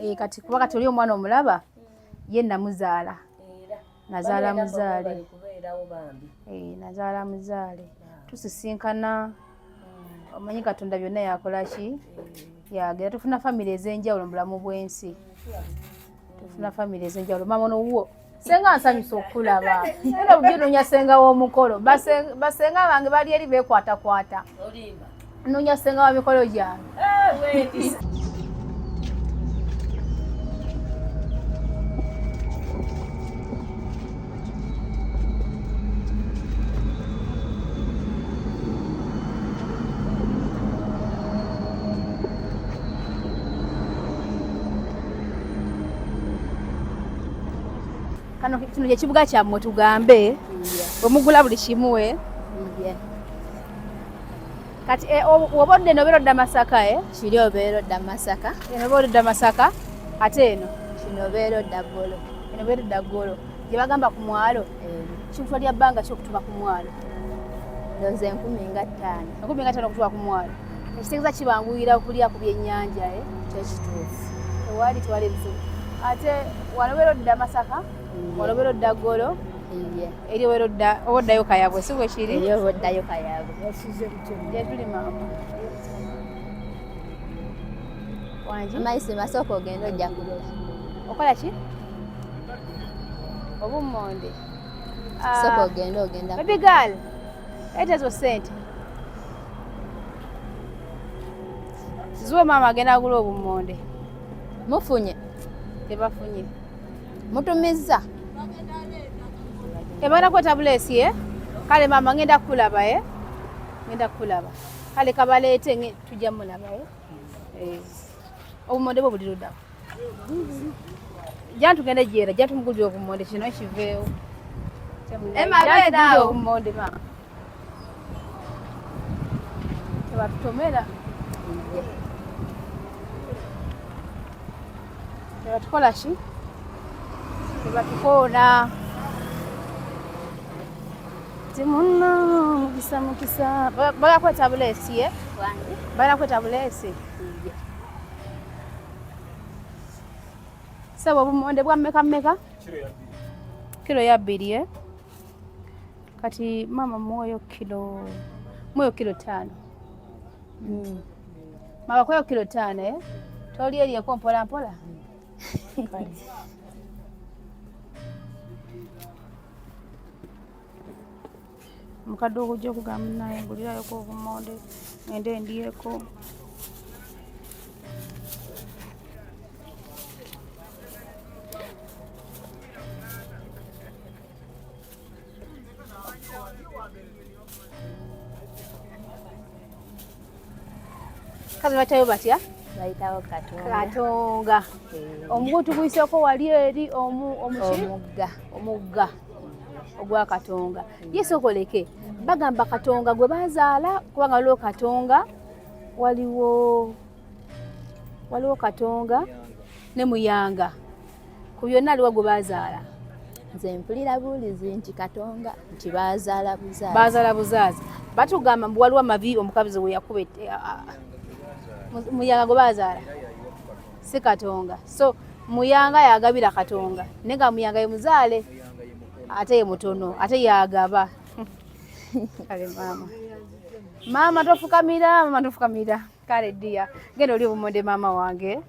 Eh, kati kuba kati oli omwana omulaba ye namuzaala nazaala muzaale eh, nazaala muzaale tusisinkana omanyi Katonda byonna yakola ki eh. yagera tufuna famire ez'enjawulo mu bulamu bw'ensi tufuna famire ez'enjawulo maama ono wuwo senga nsanyusa okukulaba era bulijjo nonya senga w'omukolo basenga bange bali eri bekwatakwata nonya senga wa mikolo gyange eh, Kano kino kye kibuga kyammwe tugambe bwe mugula buli kimu e kati eh, oba odda eno obeera odda Masaka e kiri obeera odda Masaka eno obeera odda Masaka ate eno kino obeera odda Ggolo eno obeera odda Ggolo gye bagamba ku mwalo eh. Kikutwalira bbanga ki okutuuka ku mwalo? Ndowooza 15,000. 15,000 okutuuka ku mwalo ekitegeeza kibanguyira okulya ku byennyanja eh? Kyo kituufu. Tewali tewali bizibu ate wano obeera odda Masaka wano obeera odda Ggolo eri obeera odda oba oddayo Kayabwe si bwe kiri? Eri oba oddayo Kayabwe. Gye tuli maama. Wangi? Amayisi masooka ogenda ojja kulula. Okola ki? Obummonde. Sooka ogenda ogenda. Baby girl, leeta ezo ssente. Zuwa maama agenda agula obummonde. Mufunye? Tebafunye. Mutumizza? Ebagenda kweta buleesi eh? Kale maama ngenda kukulaba eh? Ngenda kukulaba. Kale kabaleete tujja mulaba eh? Eh. Obumonde bwo buli ludda. Jja tugende gyera, jja tumugulire obumonde kino kiveewo. Emma beera awo. Obumonde maama. Tebatutomera. Tebatukola ki? Tebatukoona. Timunno mukisa mukisa. Bagala kweta buleesi ye? Bagala kweta buleesi? Sebo obumonde bwa mmeka mmeka? Kilo ya bbiri eh? Kati maama muweyo kilo muweyo kilo 5. Mama kweyo kilo 5 eh? Toli eryeko mpola mpola. Kale. Mukadde okujja okugamba naye ngulirayoko obumonde ngende ndyeko. Kazi bayitayo batya? Bayitawo Katonga. Katonga. Omugu tuguyiseeko wali eri omuki? Omugga. Omugga ogwa Katonga. Ye sooka oleke bagamba Katonga gwe bazaala kubanga waliwo Katonga waliwo waliwo Katonga ne Muyanga. Ku byonna aliwa gwe bazaala? Nze mpulira buulizi nti Katonga nti bazaala buzaazi. Bazaala buzaazi. Batugamba mbu waliwo amavi omukazi we yakuba Muyanga gwe bazaala si Katonga. So Muyanga yagabira Katonga naye nga Muyanga ye muzaale ate ye mutono ate yagaba. Kale maama. Maama tofukamira, maama tofukamira. Kale dear, genda oli obumonde maama wange.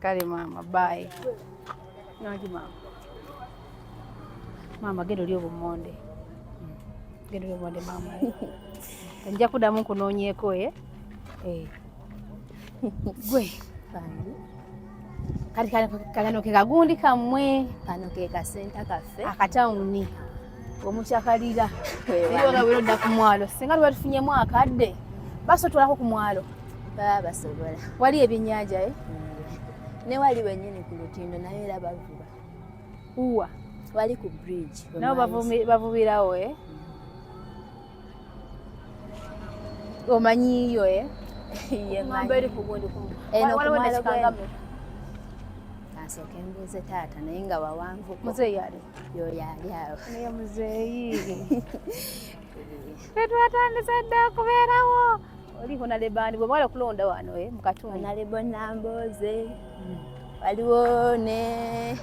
Kale maama, bye. Nangi maama. Maama genda oli obumonde. Genda oli obumonde maama. Nja kuddamu nkunoonyeeko eh? Eh. Gwe. Kati kano ke kagundi kammwe. Kano ke kasenta kaffe. Akatawuni. Omukyakalira. Era nga odda ku mwalo. Singa tuba tufunyemu akadde, basootwalako ku mwalo. Baba basobola. Wali ebyennyanja eh? Ne wali wennyini ku lutindo naye era bavuba. Uwa. Wali ku bridge. Nabo bavubirawo eh? Omanyiiyo eh? Ngamba eri ku gundi ku. Eno ku Waliwo mwalo eddakiika nga gw'eno. mmeka? Kansooke mbuuze taata naye nga wawanvuko. Muzeeyi ali. Yoyo ali awo. Naye muzeeyi. Ffe twatandise dda okubeerawo. Oli Honorable bwe mwala okulonda wano eh, mu katundu. Honorable Nambooze. Waliwo ne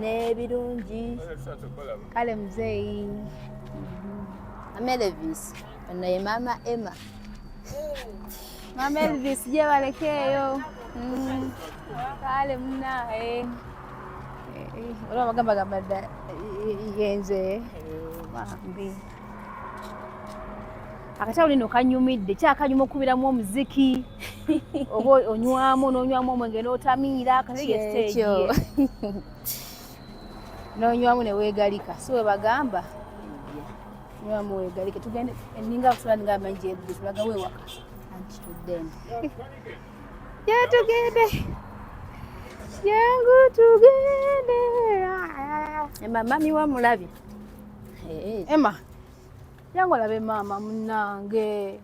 n'ebirungi. Kale muzeeyi. Mama Elvis, ono ye Maama Emma. Mama Elvis gyebalekeeyo. Kale munaye. Olaba bagamba gamba dda yenze. Bambi. Akatabo lino kanyumidde, kyakanyuma okubiramu omuziki oba onywamu n'onywamu omwenge n'otamiira Kyekyo. N'onywamu ne weegalika, si we bagamba nywamu weegalike. Tugende ninga kutula ninga amanyi gyebuli tulagawo ewaka. Anti tuddemu. Gyetugende, jangu tugende. Emma mami wa mulabi. Emma, jangu olabe maama munnange.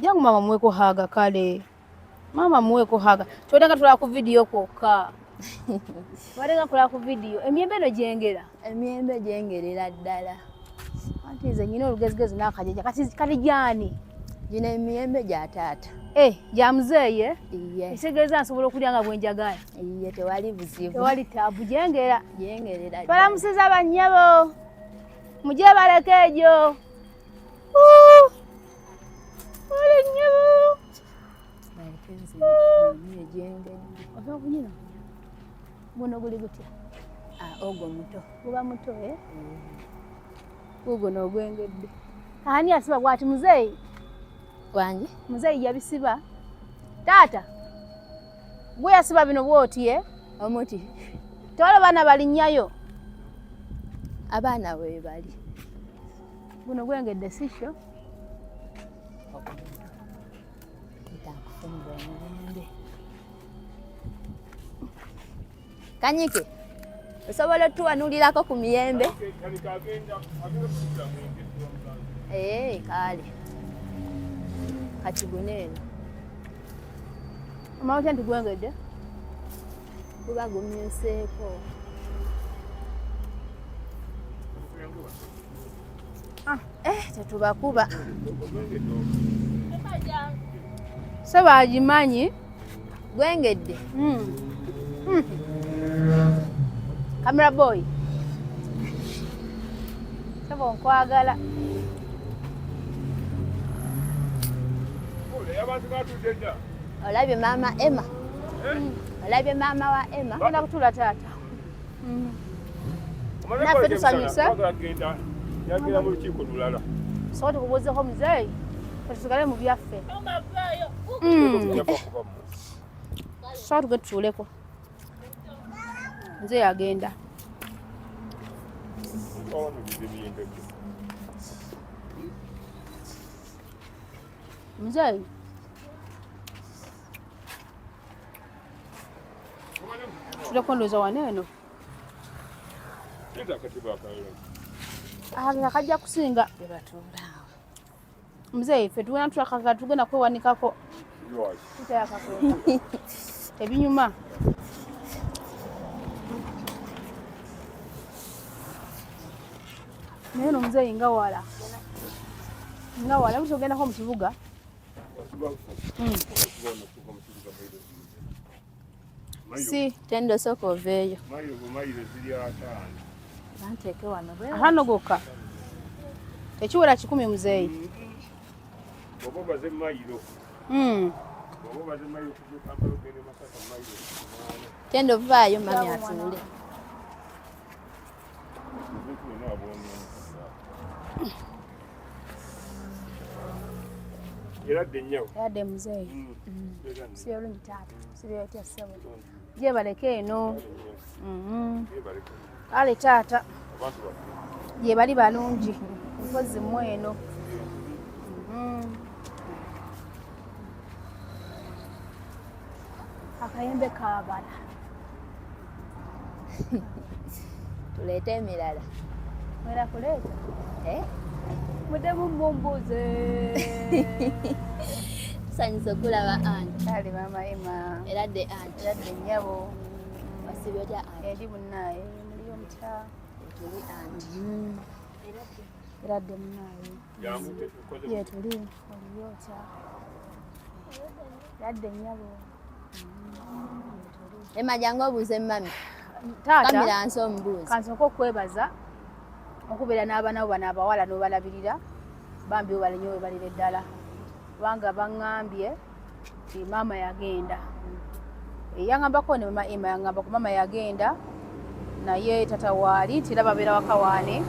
Jangu maama muweeko haaga. Kale maama muweeko haaga. Tobadde tulaba ku vidiyo kwokka, tubadde nga kulaba ku vidiyo. Emiyembe eno gyengera? Emiyembe gyengerera ddala. Anti nze nyina olugezigezi n'akajaja. Kati gyani? Gino emiyembe gya taata. Eh, gya muzeeyi? Iye. Ekitegeeza nsobola okulya nga bwe njagala? Iye, tewali buzibu. Tewali taabu, gyengera? Gyengerera ddala. Twalamusiza bannyabo, mujye baleke egyo. Ole nnyabo. Baleke nze nnywe gyengedde. Osobola kunyina guno? Guli gutya? Ah, ogwo muto. Guba muto, eh? Guguno ogwengedde ani asiba bwati, muzeeyi? Wangi. Muzeeyi yabisiba. Taata gwe yasiba bino bwoti, ye? Omuti. Tewali baana balinnyayo? Abaana we bali. Guno gwengedde, sisho? Ogwo muto. Ntakufumbira omuyembe. Kanyike, osobola otuwanulirako ku miyembe? Ee, kale kati guno eno. Omanyi otya nti gwengedde? Guba gumyuseeko. Ah. Eh, tetubakuba. So bagimanyi. Gwengedde. Camera boy, sebo nkwagala. Olabye maama Emma? Olabye maama wa Emma? Genda kutuula taata. Naffe tusanyuse. Yagenda mu lukiiko lulala. Soka tukubuuzeko muzeeyi, tusigale mu byaffe. Yava kuba mu Soka tuge tutuuleko, nze yagenda. Twawanuliza emiyembe gyo. Muzeeyi. Tuleko ndowooza wano eno. Leeta akatebe akalala. Akalala kajja kusinga. Bebatuula awo. Muzeeyi, ffe tugenda tulakaka, tugenda kwewanikako. Lwaki? Tutayakakweka tebinyuma. Naye no muzeeyi nga wala, nga wala buti ogendako mu kibuga. Tuba mu kibuga mayiro ziri. Si. Tendo, sooka oveeyo. Mayiro bu mayiro ziri 50. Banteeke wano bwe. 50 gokka, tekiwera 100 muzeeyi. Oba obaze mayiro. Oba obaze mayiro kuva e Kampala ogenda e Masaka mayiro 8. Tendo, vaayo mami atuule. Obuntu bwonna wabwonoona. Eradde nnyawo. Yadde muzeeyi. Era nno. Si bulungi taata, sibyotya ssebo, gyebaleke eno. Yebaleke. Kale taata. Abantu baffe. Gye bali balungi, mpozi mu eno. Akayembe kabala. Tuleete emirala. Mwera kuleeta. Eh? Muddemu mumbuuze. Tusanyusa okulaba anti. Kale maama Emma. Eradde anti. Eradde nnyabo. Wasibye otya anti? Endi munnaaye, muliyo mutya? Tuli anti. Eradde munnaaye. Jangu tetukoze. Ye tuli, oliyo otya? Eradde nnyabo. Ye tuli. Emma jangu obuuze mummy. Taata, Kamira nsi omubuuze. Kansooke okwebaza okubeera n'abaana bo bano abawala n'obalabirira, bambi webale nnyo, webalire ddala, kubanga baŋŋambye nti maama yagenda. Yaŋŋambako ne mama Emma yaŋŋambako maama yagenda, naye tata waali nti era babeera waka waane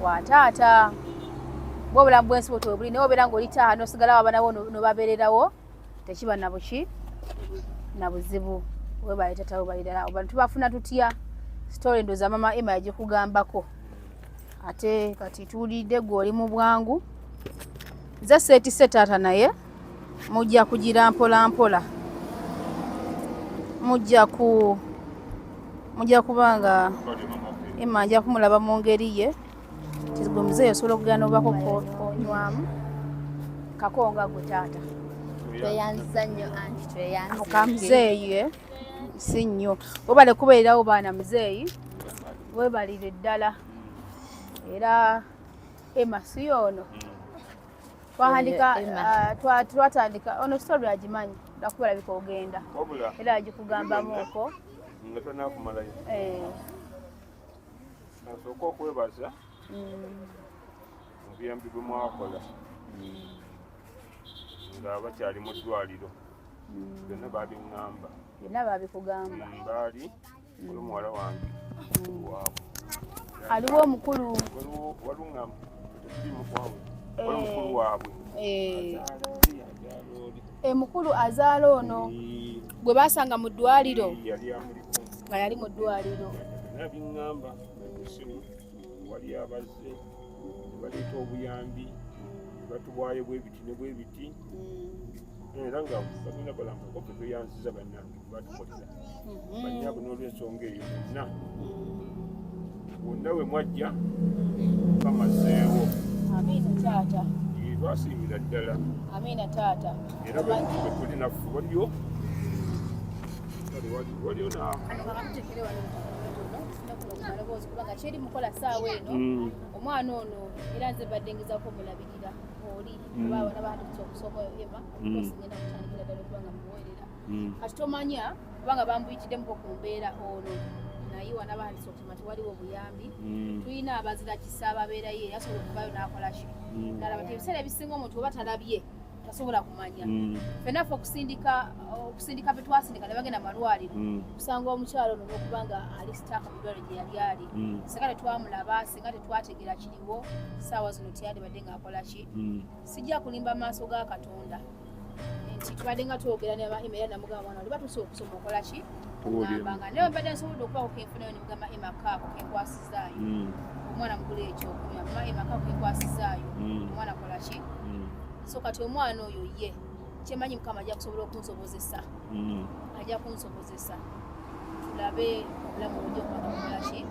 wa taata. Bwe obulamu bw'ensi bwetyo bwe buli, naye obeera ng'oli taata n'osigalawo abaana bo n'obabeererawo, tekiba na buki na buzibu. Webale tata, webalire ddala. Abantu tubafuna tutya? Story ndowooza mama Emma yagikugambako, ate kati tuwulidde gwe oli mu bwangu. Nze seetisse taata, naye mujja kugira mpola mpola, mujja kuba nga Emma nja kumulaba mu ngeri ye. Gwe muzeeyi osobola okugenda n'obako konywamu kakonga gwe taata. Tweyanziza nnyo anti, tweyanziza. Ka muzeeyi si nnyo, webale kubeererawo baana. Muzeeyi webalire ddala. Era Emma si ono twahandika, twatandika ono story agimanyi, lwakuba labika ogenda era agikugambamuko. Nga tonakumalayo, nasooka okwebaza obuyambi bwe mwakola nga bakyali mu ddwaliro. Byonna babiŋŋamba. Byonna babikugamba. Baali oli muwala wange waabwe. Aliwo omukulu. Waluŋŋamba tetuli waabwe, wali omukulu waabwe. Emukulu azaala ono gwe basanga mu ddwaliro. Yali amuliko. Nga yali mu ddwaliro. Nabiŋŋamba essimu, wali abazze baleeta obuyambi, batuwaayo bwebiti ne bwebiti, era nga bagenda balambako. Ffe tweyanziza bannange batukolera bannyabo. N'olwensonga eyo bonna wonna we mwajja bamazeewo. Amiina taata. Twasiimira ddala. Amiina taata. Era bwe tuli naffe waliyo waliyo na Kamutekere wano mu maloboozi, kubanga kyeri mukola saawa eno. Omwana ono era nze mbadde ngezaako omulabirira oli oba abaana batandise okusoma Emma kosi ngenda kutandikira ddala okuba nga muweerera. Kati tomanya kubanga bambuyitiddemuko ku mbeera ono, naye wana batandise okusoma tewaliwo obuyambi. Tulina abazira kisa ababeerayo, era asobola okuvayo n'akola ki nalaba ti ebiseera ebisinga omuntu oba talabye tasobola kumanya. Ffenna ffe okusindika be twasindika ne bagenda mu malwaliro, kusanga omukyalo ono n'okuba nga ali stuck mu ddwaliro gye yali ali. Singa tetwamulaba, singa tetwategeera kiriwo, saawa zino teyandibadde ng'akola ki. Sijja kulimba maaso ga Katonda nti tubadde nga twogera ne Emma, era namugamba, mwana oli batuuse okusoma okola ki, ngamba nga naye mbadde nsobodde okubaako kenfunayo nemugamba, Emma kaako kenkwasizaayo, omwana mugule ekyokunywa, mama Emma kaako kenkwasizaayo, omwana kola ki. So kati omwana oyo ye kyemanyi Mukama ajja kusobola okunsobozesa, ajja kunsobozesa tulabe obulamu obujja okuba nga bukola ki,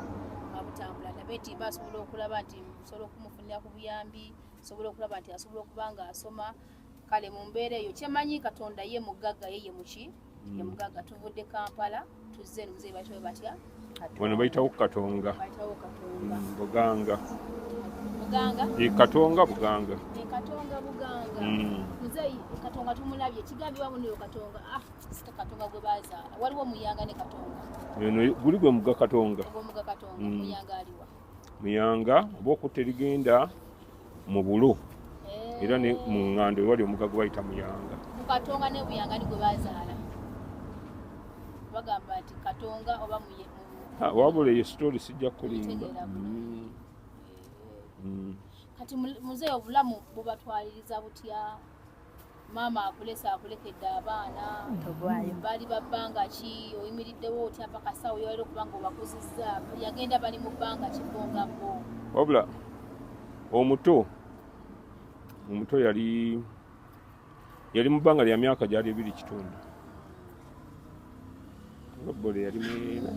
nga butambula. Ndabe nti mba asobola okulaba nti nsobola okumufunira ku buyambi, nsobola okulaba nti asobola okuba nga asoma. Kale mu mbeera eyo kyemanyi Katonda ye mugagga, ye ye muki, ye mugagga. Tuvudde Kampala tuzze eno. Muzeeyi bayitawo batya? Wano bayitawo Katonga. Bayitawo Katonga. Buganga. Buganga. Katonga Buganga. E Katonga Buganga. Muzeeyi Katonga tumulabye, kigambibwa buno Katonga, ah, sita Katonga gwe bazaala, waliwo Muyanga ne Katonga. Eno guli gwe muga Katonga. Ogwomuga Katonga. Muyanga aliwa? Muyanga oba okutta erigenda mu bulo, era ne mu ŋŋando ewali omuga gwe bayita Muyanga. Mu Katonga ne Buyanga ni gwe bazaala, bagamba nti Katonga oba Wabula eyo story sijja kulimba. Ntegeera bulungi. Kati muzeeyi obulamu bubatwaliriza butya? Maama akulese, akulekedde abaana. Togwayo. Baali babbanga ki? Oyimiriddewo otya paka saawa yolera okuba nga obakuzizza? Yagenda bali mu bbanga ki bo nga bo? Wabula omuto yali mu bbanga lya myaka gyali 2.5, nga bole yali mwena.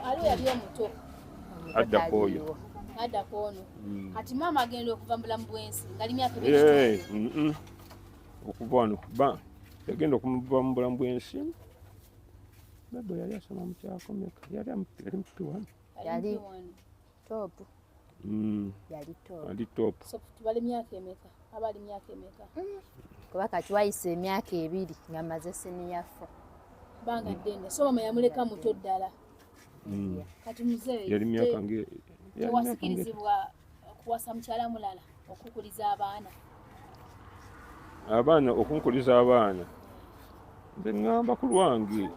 Aliwo yali omuto? Addako oyo. Addako ono. Kati maama agenda okuva mu bulamu bw'ensi ngali myaka 2.5? Okuva wano ba yagenda okuva mu bulamu bw'ensi, babo yali asoma mu kyakomeka, yali mupi wano. Yali- Wano. Top. Yali top. Ali top. So tubale myaka emeka? Aba ali myaka emeka? Kuba kati wayise emyaka 2 nga maze senior four. Bbanga ddene. So mama yamuleka muto ddala. Kati muzeeyi Yali myaka nge tewasikirizibwa kuwasa mukyala mulala okukuliza abaana? Abaana, okunkuliza abaana, nze ŋŋamba ku lwange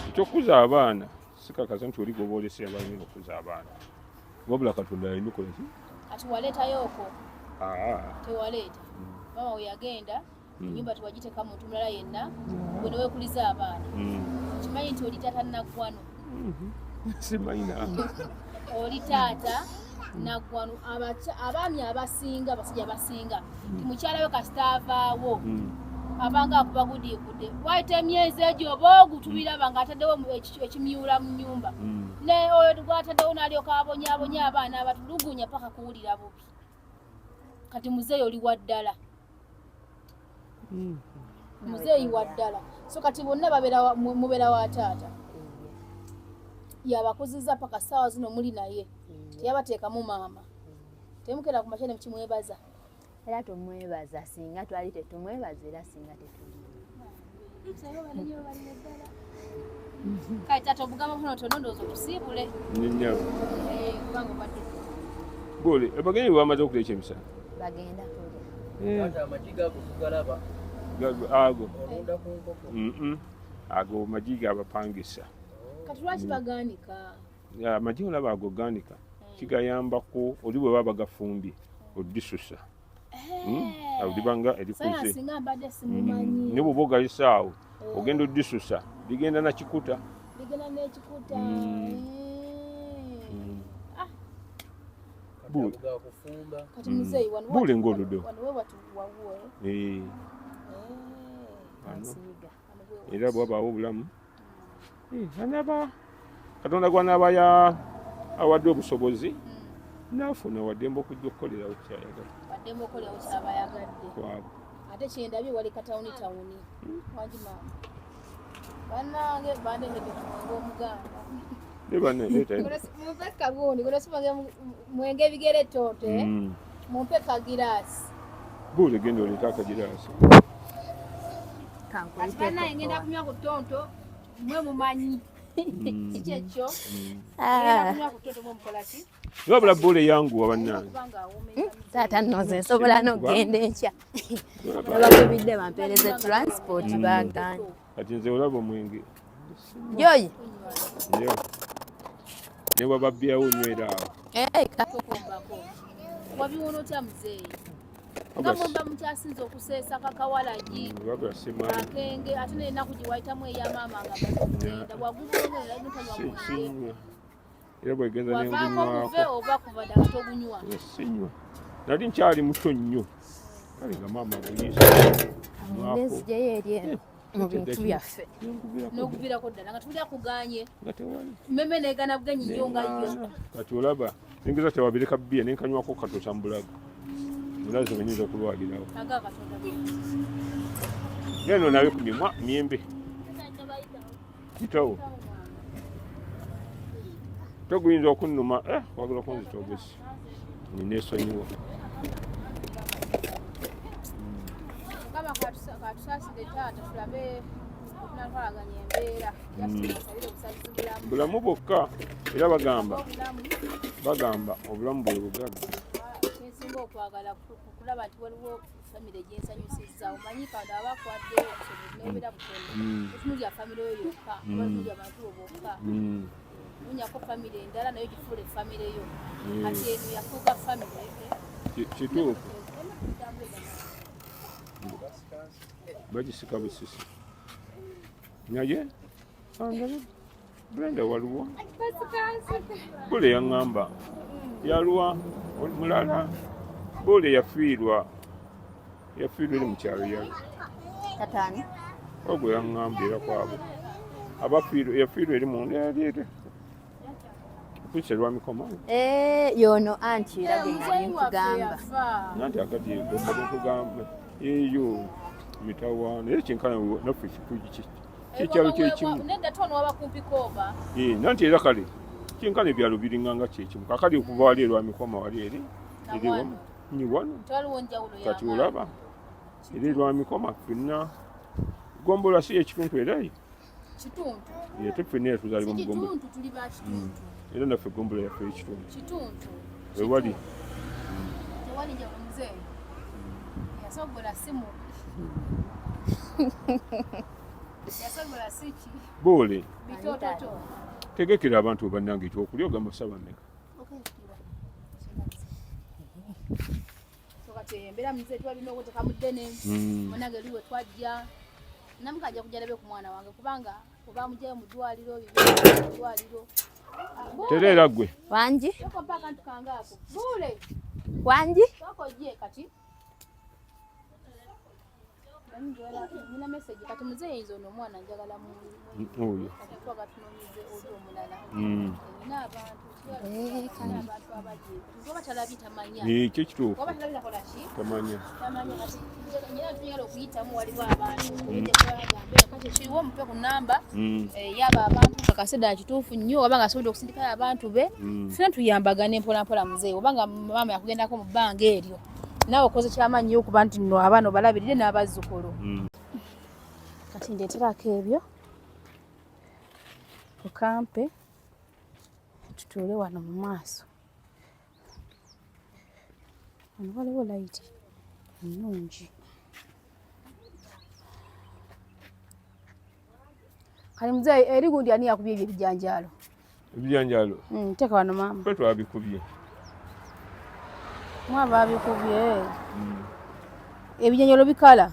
ekyokukuza abaana sikakasa nti oli gwoba olese abalina okukuza abaana, wabula Katonda yalina okukola ki? Kati waleetayo okwo? Aa. Tewaleeta. Maama we yagenda, ennyumba tewagiteeka muntu mulala yenna, gwe ne weekuliza abaana. Kimanyi nti oli taata naggwano? Simanyi nange. Oli taata naggwano. Abaami abasinga, abasajja abasinga, ti mukyala we kasita avaawo, abanga akuba gudiikudde, wayita emyezi egyo oba ogu tubiraba ng'ataddewo ekimyula mu nnyumba, ne oyo gwataddewo n'alyoka abonyaabonya abaana, abatulugunya paka kuwulira bubi. Kati muzeeyi oli wa ddala, muzeeyi wa ddala. So kati bonna mubeera wa taata, yabakuziza paka ssaawa zino muli naye, teyabateekamu maama, temukera ku makya ne mukimwebaza? Era tumwebaza. Singa twali tetumwebaza, era singa tetuli. Kale taata, obugamba butonotono, ndowooza otusiibule. Nnyabo. Eh, kubanga obadde Gole abagenyi bwe bamaze okulya ekyemisana? Bagenda kulya. Taata, amagi gago tugalaba. Ago Olunda ku nkoko? Ago magi gabapangisa. Kati lwaki bagaanika? Amagi olaba ago ganika kigayambako oli bwe baba bagafumbye odisusa. Awo libanga erikuze. Sayansi nga mbadde simumanyi. Ne bw'oba ogayisa awo ogenda odisusa, ligenda nakikuta. Ligenda n'ekikuta. Ah, Kati ago gakufumba. Kati muzeeyi, wano Buule ng'oludde. Wano we watu wawuwe. Eh, wano. Nsiiga. Wano we watu. Era bwabaawo obulamu, anaba Katonda gwanaaba ya awadde obusobozi naafuna waddembe okujja okukolerawo kyayagala. Waddembe okolewo kyaba yagadde. Kwabo. Ate kyendabye wali katawuni tawuni. Wangi maama, bannange bandekedde ku mwenge omuganda. Ne banne leeta. Mumpe kagundi guno, si mwenge, mwenge bigere ttoote. Mumpe kagiraasi. Buule, genda oleete akagiraasi. Kati bannange, ngenda kunywa ku ttonto, mwe mumanyi si kyekyo. Ngenda kunywa ku ttonto, mwe mukola ki? Wabula buule yanguwa, bannange. Kubanga awoomera. Taata nno nze nsobola n'okugenda enkya. Nabakubidde bampeereze transport, baagaanye. Kati nze olaba omwenge Joyi. Ne wababbyawo nywera awo. Eh, Tokombako wabiwona otya muzeeyi, nga mumba mukyasinza okuseesa kakawalagi? Wabula simanyi. Akenge ate nenaku gye wayitamu eyamaama nga amaze okugenda, wagubonera notanywa mwenge? Sinywa, era bwegenda Wavaako muve nengunywako. oba kuva ddala togunywa? Sinywa, nali nkyali muto nnyo, kale nga maama aguyisa. Nzijeyo eri eno mu bintu byaffe. N'okuviirako ddala nga tulya kuganye? Nga tewali. Mmeme negana bugenyi yo nga yo. Kati olaba nengeza tewabireka bbiya nenkanywako katosa mubulago, mulazo benyinza okulwalirawo. Aga Katonda. Neno nawe ku mimwa myembe kitawo toguyinza okunnuma, eh, wagala okunzita obusi, nina esonyiwa. Mukama katusaasire taata, tulabe tunatwalaganya embeera. Jasabire obusabizi bulamu. Bulamu bwokka, era bagamba Obulamu. Bagamba obulamu bwe bugagga. Kyensinga okwagala kulaba nti waliwo famire gyensanyusizza. Omanyi kanda aba akwaddeyo obusobozi nobeera butono, otunulya famire yo yokka oba otunulya bantu bo bokka, nonyako famire endala nayo gifuule famire yo. Kati eno yafuuka famire. Kituufu, bagisika busisi, naye angabe Brenda waliwo bule yaŋŋamba yalwa mulala bule yafiirwa eri mu kyalo yali. Tataani? Ogwo yaŋŋamba era kwabo abafiirwa, yafiirwa eri munda yali eri kwisa lwamikoma. Eh, yono anti era gwe nali nkugamba. Nanti akati nkugamba eyo mitawaana era kyenkana naffe kyekyalo kyekimu. Nedda, tono waba kumpi kooba. Eh, nanti era kale kyenkana ebyalo biringanga kyekimu kakali okuva wali erwamikoma wali eri eri Wano. Ni wano. Tewaliwo njawulo. Kati y'amaanyi. Olaba era erwamikoma ffenna gombola si ekituntu era Kituntu. Ate ffenna era tuzaalibwa mu ggombolola. Kituntu, tuli ba Kituntu. Era naffe eggombolola yaffe y'Ekituntu. Kituntu. Wewali. Tewali njawulo muzeeyi. Yasogola si mu. Yasogola si ki? Boole. Bitototo. Tegekera abantu bannange ekyokulya ogamba saba mmeka? So kati embeera muzeeyi tuba tulina okuteeka mu ddene. Munange luli we twajja. Namuka ajja kujja alabe ku mwana wange kubanga oba amugyayo mu ddwaliro, mu ddwaliro. Tereera ggwe. Wangi? Sooka mpa akantu kange ako. Buule. Wangi? Sooka ojje kati. Nina message kati muzeeyi nze ono omwana njagala mu Oyo. kati twaga tunoonyeze oli omulala. Nina abantu, nina abantu abali. Oba talabye tamanya. Ekyo kituufu. Oba talabye takola ki? Tamanya. Tamanya kati nyina tuyagala okuyitamu waliwo abantu. Kati kiriwo mupe ku namba yaba abantu kakase ddala kituufu nnyo oba nga asobodde okusindikayo abantu be. Ffenna tuyambagane mpola mpola muzeeyi oba nga maama yakugendako mu bbanga eryo. Naawe okoze kyamaanyi nnyo okuba nti nno abaana obalabirire n'abazzukulu. Kati ndeeterako ebyo okampe tutuule wano mu maaso. Wano waliwo layiti ennungi. Kale muzeeyi eri gundi ani yakubye ebyo ebijanjaalo? Ebijanjaalo? Teeka wano maama. Ffe twabikubye. Mwa baabikubye. Ebijanjaalo bikala?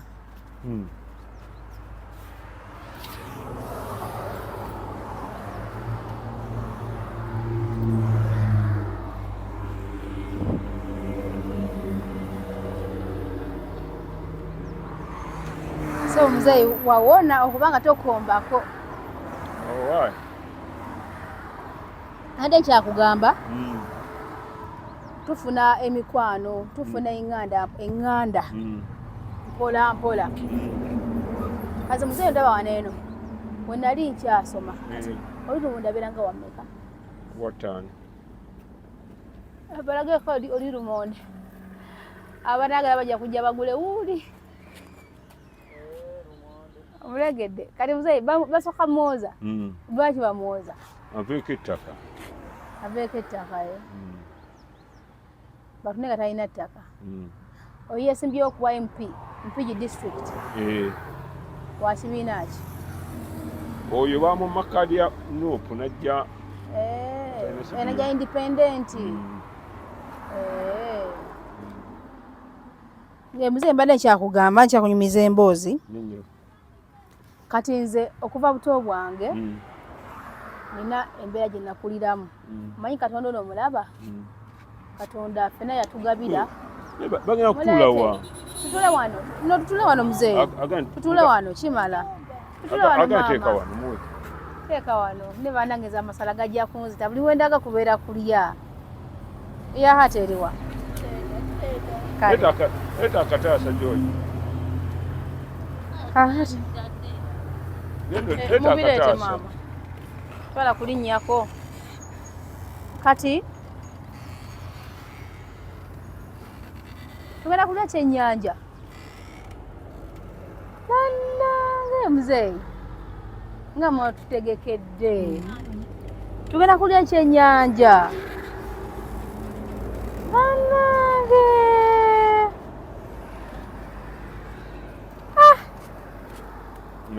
So muzeeyi wawona okubanga tokombako. Oh, ate nkyakugamba tufuna emikwano, tufuna enganda, enganda mpola mpola. Kazi muzeeyi ndaba wano eno we nali nkyasoma oli ndabira nga wammeka? Wataano. Balageko oli lumonde. Abanagala bajja kujja bagule wuuli. Omulegedde. Kati muzeeyi basooka mwoza. Lwaki bamwoza? Aveeko ettaka. Aveeko ettaka ye. Batune nga talina ttaka. Oyo yesimbyewo okuwa MP, Mpigi district. Wa kibiina ki? Oyo bamumma kaadi ya NUP n'ajja. N'ajja independent. Muzeeyi mbadde nkyakugamba nkyakunyumiza emboozi. Kati nze okuva buto bwange nina embeera gye nakuliramu. Omanyi Katonda ono omulaba? Katonda ffenna yatugabira. Bagenda kutuula wa? Tutule wano. No, tutule wano muzeeyi. Tutule wano kimala. Tutule wano maama. Teeka wano muwe. Teeka wano. Ne bannange nze amasala gajja kunzita. Buli we ndaga kubeera kulya. Ya hati eriwa. Leeta akataasa Joy. Kakati. Leeta Mubireete akataasa. maama. Twala kulinnyako. Kati tugenda kulya kyennyanja. Bannange muzeeyi nga mwatutegekedde. Tugenda kulya kyennyanja. Bannange.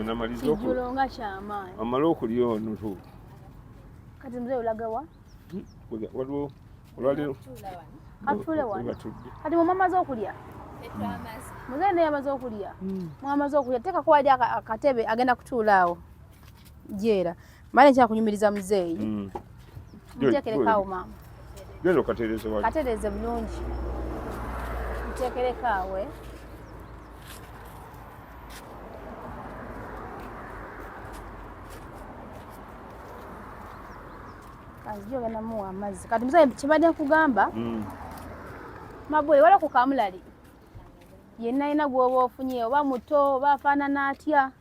Namaliza Kijjulo nga kyamaanyi. Amale okulya ono tu. Kati muzeeyi olaga wa? Waliwo olwaleero. Katuule wano. Kati mwe mwamaze okulya? Muzeeyi naye yamaze okulya. Mwamaze okulya. Teekako wali akatebe agenda kutuula awo. Jeera. Male nkyakunyumiriza muzeeyi. Muteekereko awo maama. Genda okatereeze wali. Katereeze bulungi. Muteekereko awo. Kanzije ogenda muwa amazzi. Kati muzeeyi kibadde nkugamba. Mabwe wala ku kamulali. Yenna yenna gw'oba ofunye oba muto oba afaanana atya.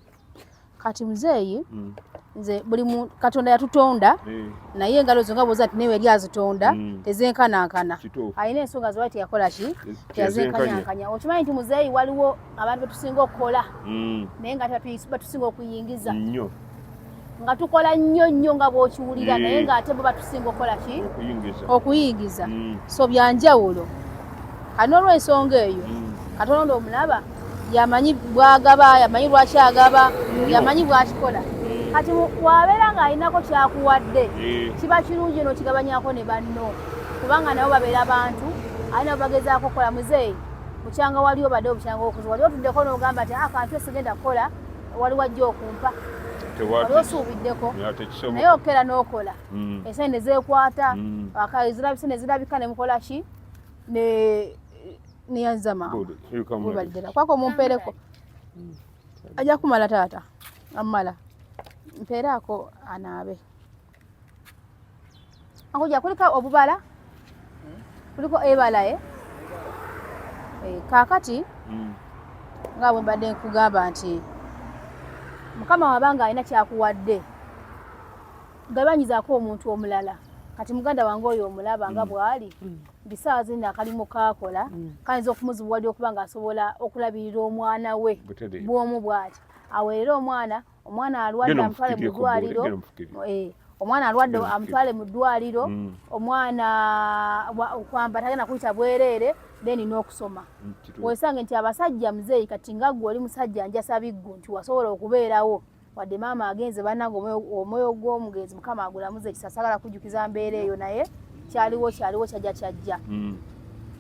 Kati muzeeyi nze buli Katonda yatutonda naye engalo zo nga bw'oza nti naye yali azitonda tezenkanankana. Alina ensonga ze teyakola ki? Teyazenkanyankanya. Okimanyi nti muzeeyi waliwo abantu betusinga okukola naye nga batusinga okuyingiza. Nnyo. Nga tukola nnyo nnyo nga bw'okiwulira, naye ng'ate bo batusinga okukola ki? Okuyingiza. So byanjawulo. Kati n'olwensonga eyo, Katonda omulaba yamanyi bwagaba, yamanyi lwaki agaba, yamanyi bwakikola. Kati wabeera ng'alinako kyakuwadde, kiba kirungi n'okigabanyako ne banno, kubanga nabo babeera bantu, ate nabo bagezaako okukola. Muzeeyi, bukyanga wali obadde obukyanga okuzi wali otuddeko n'ogamba nti akantu esigenda kukola, wali wajja okumpa, wali osuubiddeko, naye okera n'okola, esente ne zeekwata, zirabise ne zirabika, ne mukola ki neyanza maama webalidera kwako mumpeereko, ajja kumala taata amala mpeeraako anaabe. Akuja kuliko obubala, kuliko ebala e kaakati nga bwe mbadde nkugamba nti Mukama wabanga alina kyakuwadde, gabanyizaako omuntu omulala. Kati muganda wange oyo omulaba nga bw'ali, bisaawa zino akalimu kaakola kayinza okumuzibuwalira okuba ng'asobola okulabirira omwana we bw'omu bw'ati, aweerere omwana, omwana alwadde amutwale mu ddwaliro, omwana alwadde amutwale mu ddwaliro, omwana okwamba tagenda kuyita bwereere, then n'okusoma. Wesange nti abasajja, muzeeyi, kati nga ggwe oli musajja njasabiggu nti wasobola okubeerawo wadde maama agenze. Bannange, omwoyo gw'omugenzi Mukama agulamuze ekisa. Sagala kujjukiza mbeera eyo, naye kyaliwo kyaliwo, kyajja kyajja.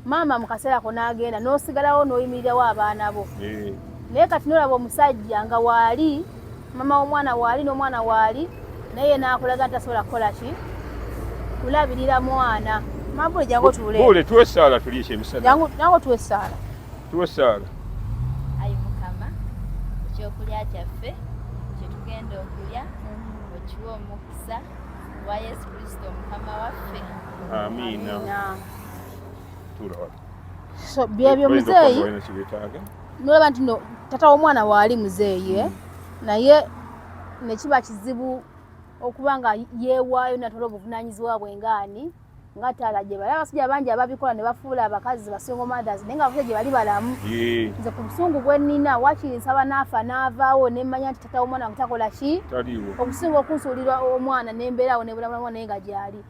Maama mu kaseera ko n'agenda, n'osigalawo n'oyimirirawo abaana bo. Naye kati nolaba omusajja nga waali, mama w'omwana waali n'omwana waali, naye n'akulaga nti tasobola kukola ki? Kulabirira mwana. Mabule, jangu otuule. Bule, tuwe essaala tulye ekyemisana. Jangu tuwe essaala. Tuwe essaala. Ayi Mukama, ekyokulya kyaffe kyetugenda okulya okiwe omukisa wa Yesu Kristo Mukama waffe. Amiina. Tuula wano. So byebyo muzeeyi, nolaba nti no tata w'omwana waali muzeeyi, eh? Naye nekiba kizibu okuba nga yeewaayo natwala obuvunanyizibwa bwe ngaani nga taata gye bali. Abasajja bangi ababikola ne bafuula abakazi ba single mothers, naye nga abasajja gye bali balamu. Nze ku busungu bwe nnina, wakiri nsaba n'afa n'avaawo ne mmanya nti tata w'omwana wange takola ki, okusinga okunsuulira omwana nembeeraawo nebulamu naye nga gyali.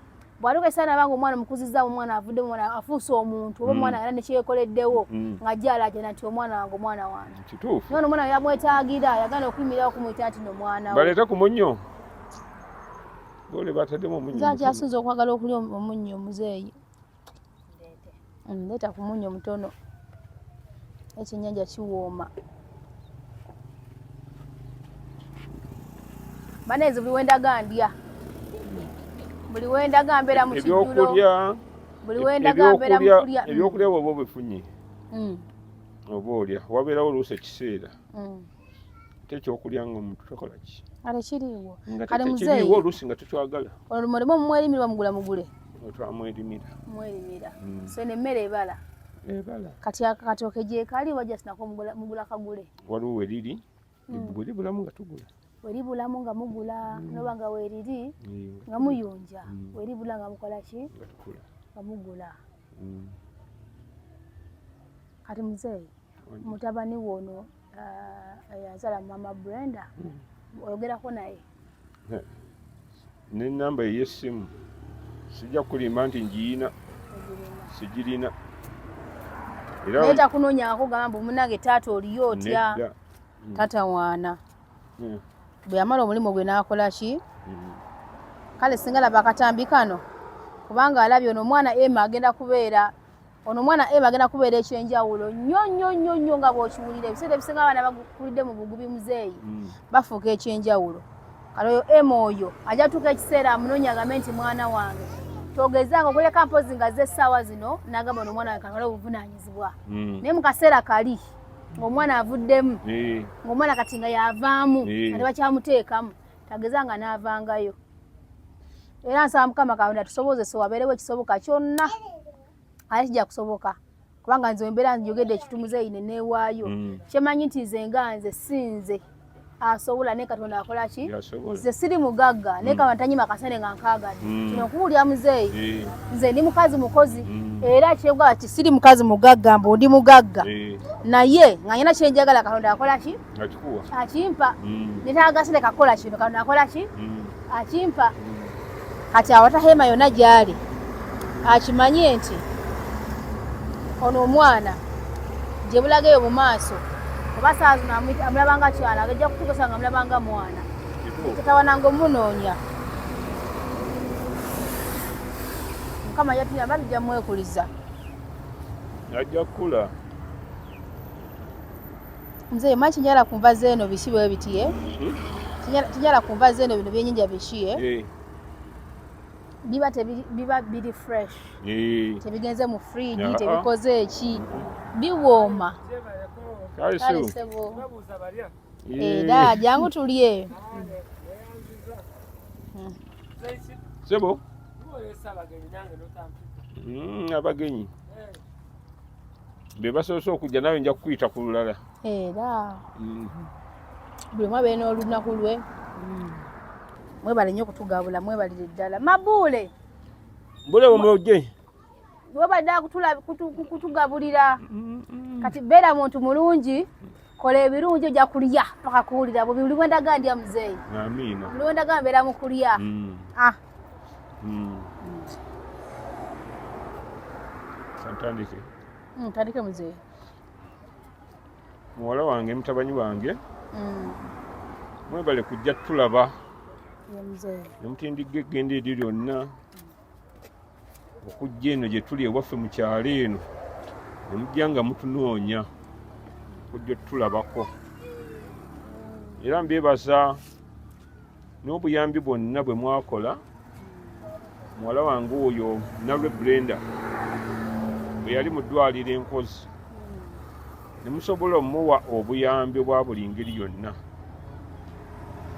Bw'atuuka ekiseera nabanga omwana omukuzizza, omwana avudde, omwana afuuse omuntu, oba omwana alina nekyekoleddewo, nga gyalajana nti omwana wange, omwana wange. Kituufu. Naye omwana yamwetaagira, yagana okuyimirirawo okumuyita nti no mwana we. Baleete ku munnyo gole bataddemu omunnyo. Nze akyasinza okwagala okulya omunnyo, muzeeyi. Leeta ku munnyo mutono, ekyennyanja kiwooma. Banenze buli wendaga ndya, buli wendaga mbeera mu kijjulo. Ebyokulya. Buli wendaga mbeera mu kulya. Ebyokulya bwoba obifunye, oba olya, wabeerawo oluusi ekiseera ate ekyokulya nga omuntu takola ki? Ate kiriiwo. Nga Kale tekiriiwo. Muzeeyi, Oluusi nga tetwagala. Olwo mulimu mwerimira, mugula mugule? Twamwerimira. Mwerimira. So eno emmere ebala? Ebala. Kati akatooke gyekali, wajja sinako mugula kagule? Waliwo weriri, bwe libulamu nga tugula. Weribulamu nga mugula, noba nga weriri nga muyunja, weribula nga mukola ki? Nga tugula. Nga mugula. Kati muzeeyi, mutabani wono yazaala mama Brenda, oyogerako naye? Nenamba ey'essimu sijja kulimba nti ngiyina, sigirina. Era Naye takunoonyako gamba mbu munange taata oliyo otya? Nedda. Tata waana bwe yamala omulimu gwe n'akola ki? Kale singa laba akatambi kano, kubanga alabye ono omwana Emma agenda kubeera, ono omwana Emma agenda kubeera ekyenjawulo nnyo nnyo nnyo nnyo nga bw'okiwulira. Ebiseera ebisinga abaana bakulidde mu bugubi, muzeeyi, bafuuka ekyenjawulo. Kale oyo Emma oyo ajja tuuka ekiseera amunoonya agambe nti mwana wange, togezanga okuleka mpozi nga ze essaawa zino n'agamba ono omwana wange katwale obuvunaanyizibwa. Naye mu kaseera kali ng'omwana avuddemu, ng'omwana kati nga yavaamu, nga tebakyamuteekamu, tagezanga n'avangayo. Era nsaba Mukama Katonda tusobozese wabeerewo ekisoboka kyonna, ate kijja kusoboka, kubanga nze embeera njogedde ekintu, muzeeyi, ne neewaayo. Kyemanyi nti nze nga nze si nze. Asobola naye Katonda akola ki? Nze siri mugagga naye kaba ntanyima akasente nga nkaagadde. Kino nkubuulira muzeeyi, nze ndi mukazi mukozi era kyengamba ki siri mukazi mugagga mbu ndi mugagga naye nga nyina kyenjagala Katonda akola ki? Akimpa. Netaaga kasente kakola kino Katonda akola ki? Akimpa. Kati awata hema yonna gy'ali akimanye nti ono omwana gye bulaga eyo mu maaso oba saa zino amulabanga kyana agajja kutuuka nga amulabanga mwana tatawananga omunoonya. Mukama yatuyamba tujja mwekuliza. Ajja kukula. Nze manyi kinyala ku nva zeeno biki bwe biti ye? Kinyala ku nva zeeno bino byenyinja biki ye? Biba biba biri fresh. Tebigenze mu fridge, tebikoze eki. Biwooma. Kale sebo. Era jangu tulye. Sebo. Abagenyi. Be basoose okujja nawe nja kukuyita ku lulala. Era buli omu abeere n'olunaku lwe. Mwebale nnyo okutugabula, mwebalire ddala. Mabuule. Mbule omujje. Webale ddala kutugabulira. Kati beera muntu mulungi, kola ebirungi ojja kulya paka kuwulira bubi. Buli lwendaga ndya muzeeyi. Amiina. Buli lwendaga mbeera mu kulya. Ntandike. Ntandike muzeeyi. Muwala wange, mutabani wange. Mwebale kujja tulaba. Ne mutindigga eggendo eryo lyonna okujja eno gye tuli ewaffe mu kyalo eno ne mujja nga mutunoonya okujja otulabako. Era mbeebaza n'obuyambi bwonna bwe mwakola. Muwala wange oyo Nalwe Brenda bwe yali mu ddwaliro enkozi ne musobola omuwa obuyambi obwa buli ngeri yonna.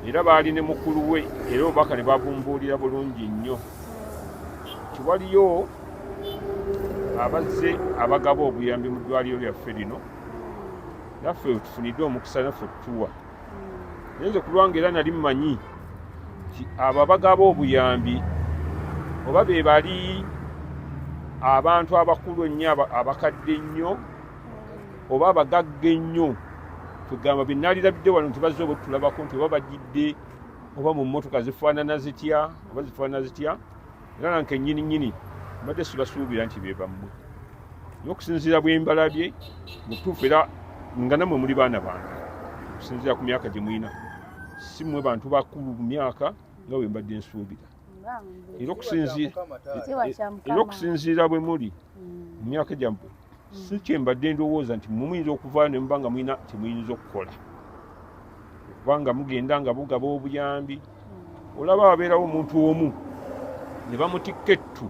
Era baali ne mukulu we era obubaka ne babumbuulira bulungi nnyo. Tiwaliyo abazze abagaba obuyambi mu ddwaliro lyaffe lino, naffe tufunidde omukisa naffe tuwa. Naye nze ku lwange era nali mmanyi nti abo abagaba obuyambi oba be bali abantu abakulu ennyo, abakadde ennyo oba abagagga ennyo. Tugamba bye naalirabidde wano nti bazze oba tulabako nti oba bajjidde oba mu mmotoka zifaanana zitya oba zifaanana zitya, era nange nnyini nnyini mbadde sibasuubira nti be bammwe. Naye okusinziira bwe mbalabye mu butuufu era nga nammwe muli baana bange okusinziira ku myaka gye mulina, si mmwe bantu bakulu mu myaka nga bwe mbadde nsuubira. Era okusinziira bwe muli mu myaka gyammwe, si kye mbadde ndowooza nti mmwe muyinza okuvaayo ne muba nga mulina kye muyinza okukola, kubanga mugenda nga mugaba obuyambi. Olaba wabeerawo omuntu omu ne bamutikka ettu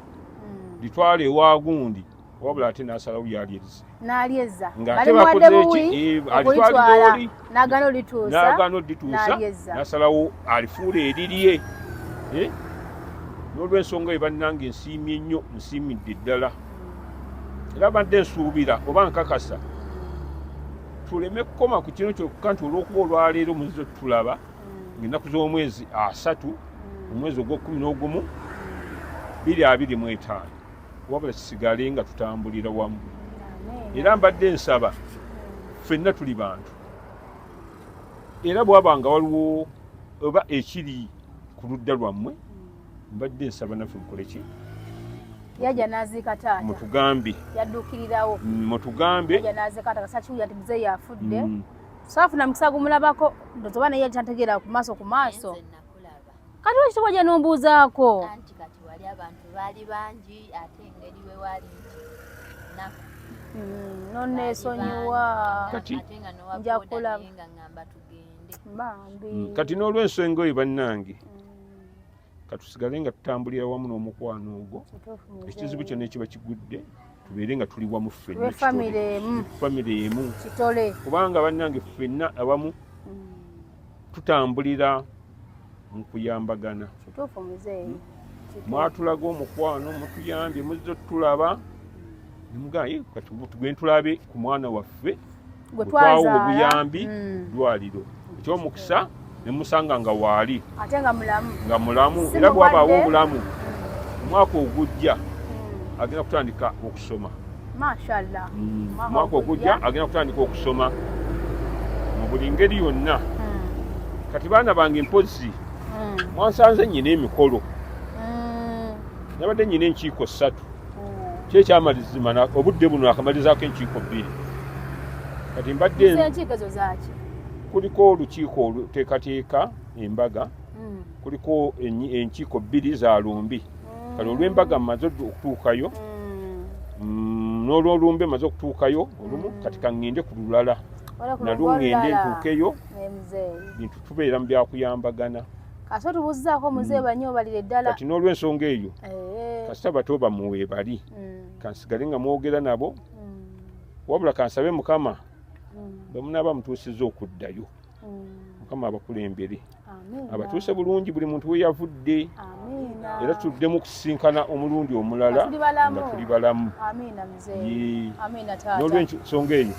litwala ewa gundi, wabula ate n'asalawo ly'alyezza. N'alyezza. Ng'ate Balimuwadde bakoze buwi ki? okulitwala, Alitwalira oli. N'agaana olituusa. N'agaana olituusa, n'alyezza. N'asalawo alifuula erirye. N'olw'ensonga eyo bannange nsiimye nnyo, nsiimidde ddala. Era badde nsuubira oba nkakasa tuleme kukoma ku kino kyokka nti olw'okuba olwaleero muzze tulaba ng'ennaku z'omwezi 3 omwezi ogw'ekkumi n'ogumu 2025, wabula kisigale nga tutambulira wamu. Era mbadde nsaba ffenna tuli bantu, era bw'aba nga waliwo oba ekiri ku ludda lwammwe, mbadde nsaba naffe mukole ki? Yajja n'aziika taata. Mutugambe. Yaddukirirawo. Mutugambe. Yajja n'aziika taata, kasakiwulira nti muzeeyi afudde. Saafuna mukisa gumulabako, ndowooza oba naye yali tantegeera ku maaso ku maaso. Nze nakulaba. Kati lwaki tewajja n'ombuuzaako? Anti kati wali abantu baali bangi ate engeri we wali nti nnaku. Nonneesonyiwa. Kati- Ate nga n'owa Nja boda kulaba. naye nga ŋŋamba tugende. Bambi. Kati n'olw'ensonga eyo bannange, katusigale nga tutambulira wamu n'omukwano ogwo. Kituufu muzeeyi. Ekizibu kyonna ekiba kigudde tubeere nga tuli wamu ffenna. Tube famire emu. Famire emu. Kitole. Kubanga bannange ffenna awamu tutambulira mu kuyambagana. Kituufu muzeeyi. Mwatulaga omukwano, mutuyambye, muzze tulaba. Ne mugamba, kati tugende tulabe ku mwana waffe Gwe gwe twawa twazaala. obuyambi ddwaliro. Ekyomukisa ne musanga nga waali ate nga mulamu, nga mulamu, era bwabaawo obulamu omwaka ogujja agenda kutandika okusoma. Mashallah. Omwaka ogujja agenda kutandika okusoma mu buli ngeri yonna. Kati baana bange, mpozzi mwansanze nyina emikolo, nabadde nyina enkiiko 3, kyekyamalizima obudde buno akamalizaako enkiiko 2. Kati mbadde enkiiko ezo zaki? Kuliko olukiiko oluteekateeka embaga, kuliko enkiiko 2 za lumbi. Kale olw'embaga mmaze okutuukayo, n'olwolumbe mmaze okutuukayo olumu. Kati kaŋŋende ku lulala nalwo ŋŋende ntuukeyo. Bintu tubeera mu byakuyambagana. Kasi otubuuzizaako muzeeyi, banyo obalire ddala. Kati n'olw'ensonga eyo, kasita bato bamuwe bali, kansigale nga mwogera nabo. Wabula kansabe Mukama, bwe munaaba mutuusizza okuddayo, Mukama abakulembere, abatuuse bulungi buli muntu we yavudde, era tuddemu okusisinkana omulundi omulala nga tuli balamu. N'olwensonga eyo,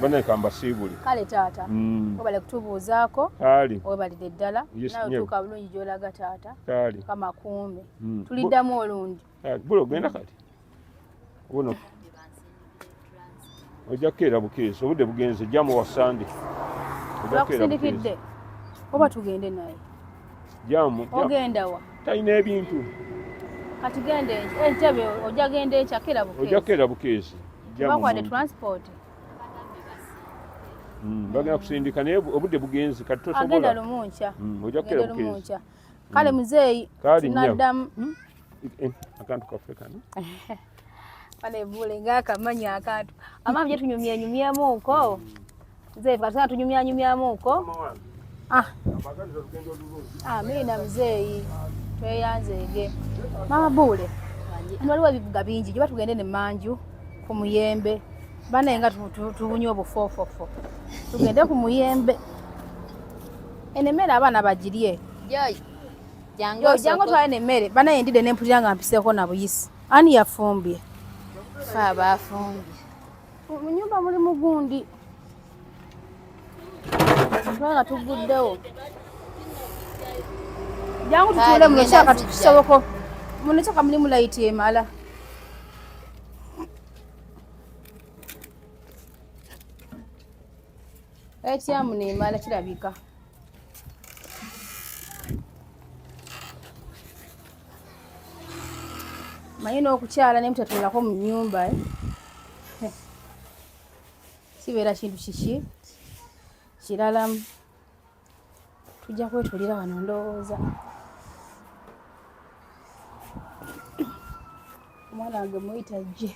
bannange, kambasiibule. Kale taata, webale kutubuuzaako, webalire ddala. Nawe otuuka bulungi gy'olaga taata. Mukama akuume, tuliddamu olundi. Bula ogenda kati buno ojja kukeera bukeezi, obudde bugenze, jamu wa Sande. Bakusindikidde oba tugende naye? Jamu. Ogenda wa? Talina ebintu. Kati genda entebe, ojja genda enkya, keera bukeezi. Ojja kukeera bukeezi. Bakwade transport. Bagenda kusindika, naye obudde bugenze kati tosobola. Agenda lumu nkya. Ojja kukeera bukeezi. Kale muzeeyi, tunaddamu. Akantu kaffe kano. Kale bule ngaakamanyi akantu amamu gye tunyumyanyumyemuuko muzeeyi, katuna tunyumyanyumyamuuko. Amiina muzeeyi, tweyanzeege. Mama Buule, waliwo ebivuga bingi gye batugende ne manju ku muyembe banaye nga tubunye obufoofofo, tugende ku muyembe, eno emmere abaana bagirye. Jangu otwale nemmere. Banaye ndidde nempulira nga mpiseeko na buyisi. Ani yafumbye? Fe abafumbye. Mu nyumba mulimu gundi kubanga tuguddewo. Jangu tutuule muno, kyaka tukisoboko muno, kyaka mulimu layiti emala. Layiti ya muno emala kirabika. Manyi n'okukyala naye mutatuulako mu nnyumba, eh? Kibeera kintu kiki kiralamu. Tujja kwetulira wano ndowooza. Omwana wange muyita jje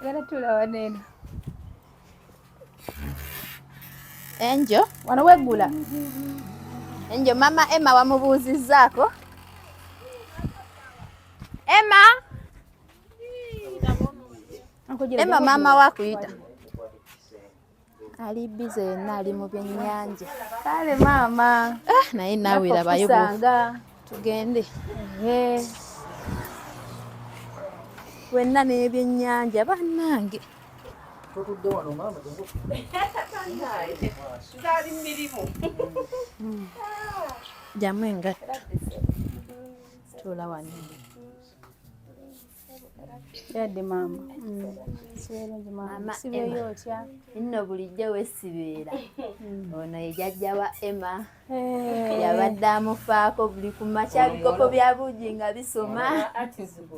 gala tula wano eno. Enjo. Wano weggula. Enjo, mama Emma wamubuuzizzaako? Emma, Emma, maama we akuyita. Ali bize yenna, ali mu byennyanja. Kale maama. Ah, naye naawe labayo. Kusanga. Tugende wenna n'ebyennyanja bannange. Totudde wano maama, jangu. Zaali mirimu. Jamu engatto, tuula wano. Yadde maama. Sibirungi maama. Maama. Sibeeyo. Emma. Otya? Nno bulijjo wesibeera. Ono ye jjajja wa Emma, yabadde amufaako buli ku makya, bikopo bya buugi nga bisoma.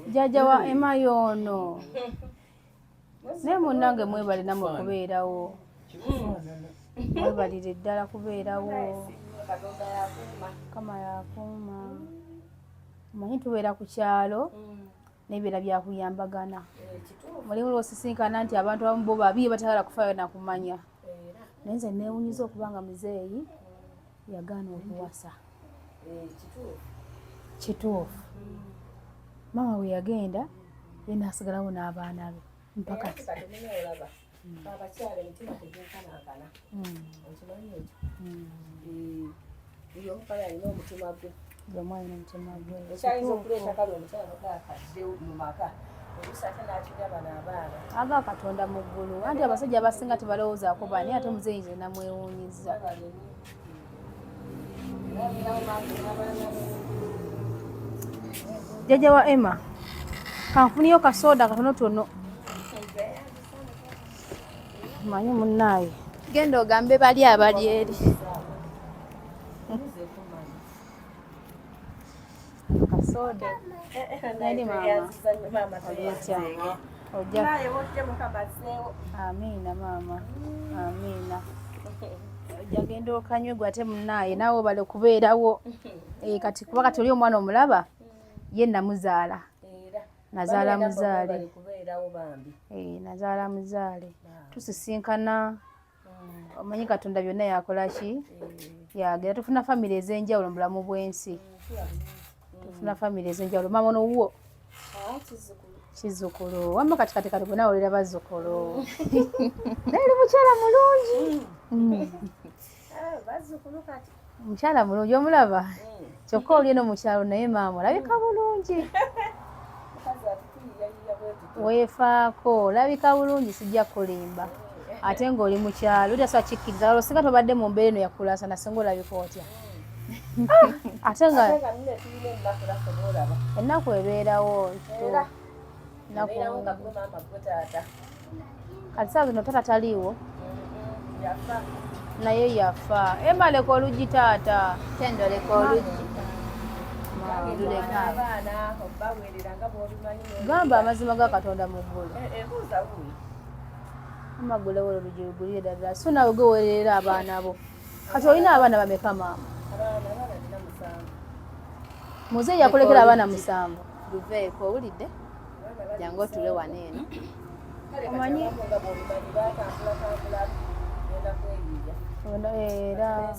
Jjajja wa Emma y'ono. Naye munnange mwebale nammwe kubeerawo, mwebalire ddala kubeerawo. Mukama yakuuma. Omanyi tubeera ku kyalo n'ebibeera byakuyambagana. Mulimu lwosisinkana nti abantu abamu bo babi, batayagala kufaayo nakumanya, naye nze neewunyiza okuba nga muzeeyi yagaana okuwasa. Kituufu, maama bwe yagenda ye n'asigalawo n'abaana be mpaka. Olaba abakyala emitima tegyenkanankana, okimanyi ekyo? Buli omu kale alina omutima gwe. Buli omu alina omutima gwe. Ekyayinza okuleeta kale omukyala akadde mu maka. Aga Katonda mu ggulu. Anti abasajja abasinga tebalowoozaako bani, ate muzeeyi nze namwewuunyizza. Jjajja wa Emma, kanfuniyo kasooda katonotono. Manyi munnaaye. Genda ogambe bali abali eri. Kasoda. Nani mama? Oli otya? Ojja. Amiina maama. Amiina. Ojja genda okanywe gwe ate munnaaye naawe obale kubeerawo. Eh, kati kuba kati oli omwana omulaba ye namuzaala. Nazaala muzaale. Eh, nazaala muzaale. Tusisinkana. Omanyi Katonda byonna yakola ki? Yagera. Tufuna famire ez'enjawulo mu bulamu bw'ensi. Tufuna famire ez'enjawulo. Maama ono wuwo? Kizzukulu. Wamma kati kati kati gwe olera bazzukulu. Naye oli mukyala mulungi. Mukyala mulungi omulaba? Kyokka oli eno mu kyalo naye maama olabika bulungi. Weefaako, olabika bulungi sijja kulimba. Ate ng'oli mu kyalo oli tasobola kikkiriza waliwo singa tobadde mu mbeera eno yakulaasana singa olabika otya. Ate nga ennaku ebeerawo. Kati saawa zino taata taliiwo naye yafa. Emma leka oluggi taata. Tendo leka oluggi. Gamba amazima ga Katonda mu ggulu. Amagulewo oluggi lugulire ddala. So naawe gwe weerera abaana bo. Kati olina abaana bameka maama? Muzeeyi yakulekera abaana 7. Luveeko owulidde? Jangu otule wano eno. Omanyi? Era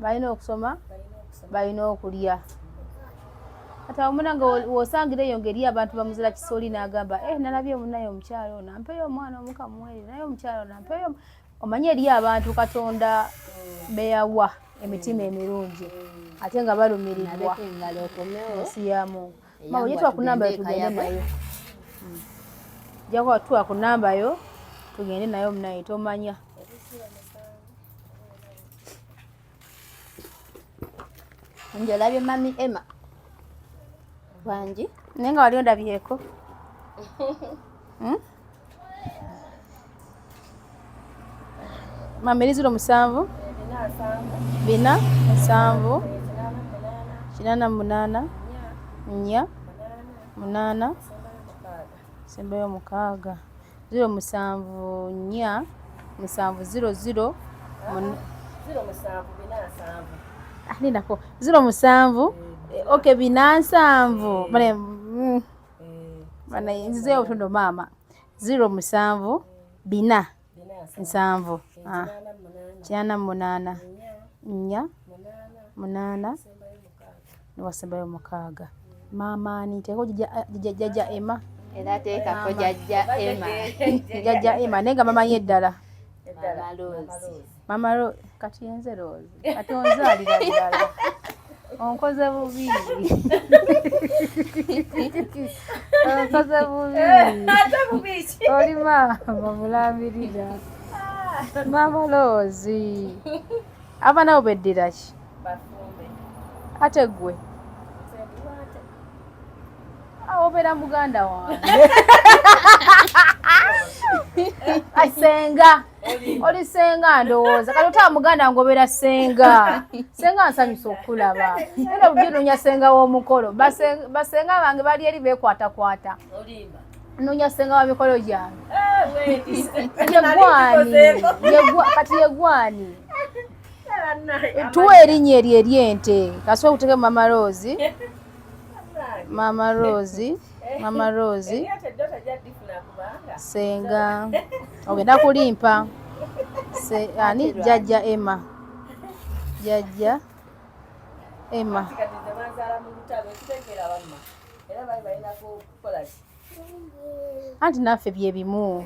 balina okusoma, balina okulya. Kati awo munange w'osangira eyo ng'eri abantu bamuzira kisoli n'agamba nalabye munnaye omukyalo ono ampeeyo omwana omuka muweerere, naye omukyalo ono ampeeyo. Omanyi eri abantu Katonda beyawa emitima emirungi ate nga balumirirwa ensi ya Mungu. Mama ojja tuwa ku namba yo tugende nayo. Ojja tuwa ku namba yo tugende nayo munaye tomanya. Nje olabye mami Emma wangi naye nga wali ondabyeko. Mama eri 07 4 7 8 8 4 8 sembayo 6 0 7 4 7 0 0 nindako 0 7 okay 4 7 bane bana nzizeyo obutondo maama 0 7 4 7 8 8 4 8 niwasembayo 6. Maama ani teeko jjajja Emma. Era teekako jjajja Emma. Jjajja Emma naye nga bamanyi eddala. Mama Rose. Mama Rose kati yenze Rose. Kati onzaalira ddala. Onkoze bubi. Onkoze bubi. Oli maama mulambirira. Mama Rose. Abaana bo beddira ki? Ate ggwe? Obeera muganda wange. Senga. Oli senga ndowooza. Kati otaba muganda wange obeera senga. Senga nsanyusa okulaba. Era bulijjo noonya senga w'omukolo. Basenga bange bali eri beekwatakwata. Noonya senga wa mikolo gyange. Ye gwani? Kati ye gwani? Tuwe erinnya eryo ery'ente. Kasooka kuteeke Mama Rose. Mama Rose. Mama Rose. Senga. Ogenda kulimpa. Ani Jjajja Emma. Jjajja Emma. Anti naffe bye bimu.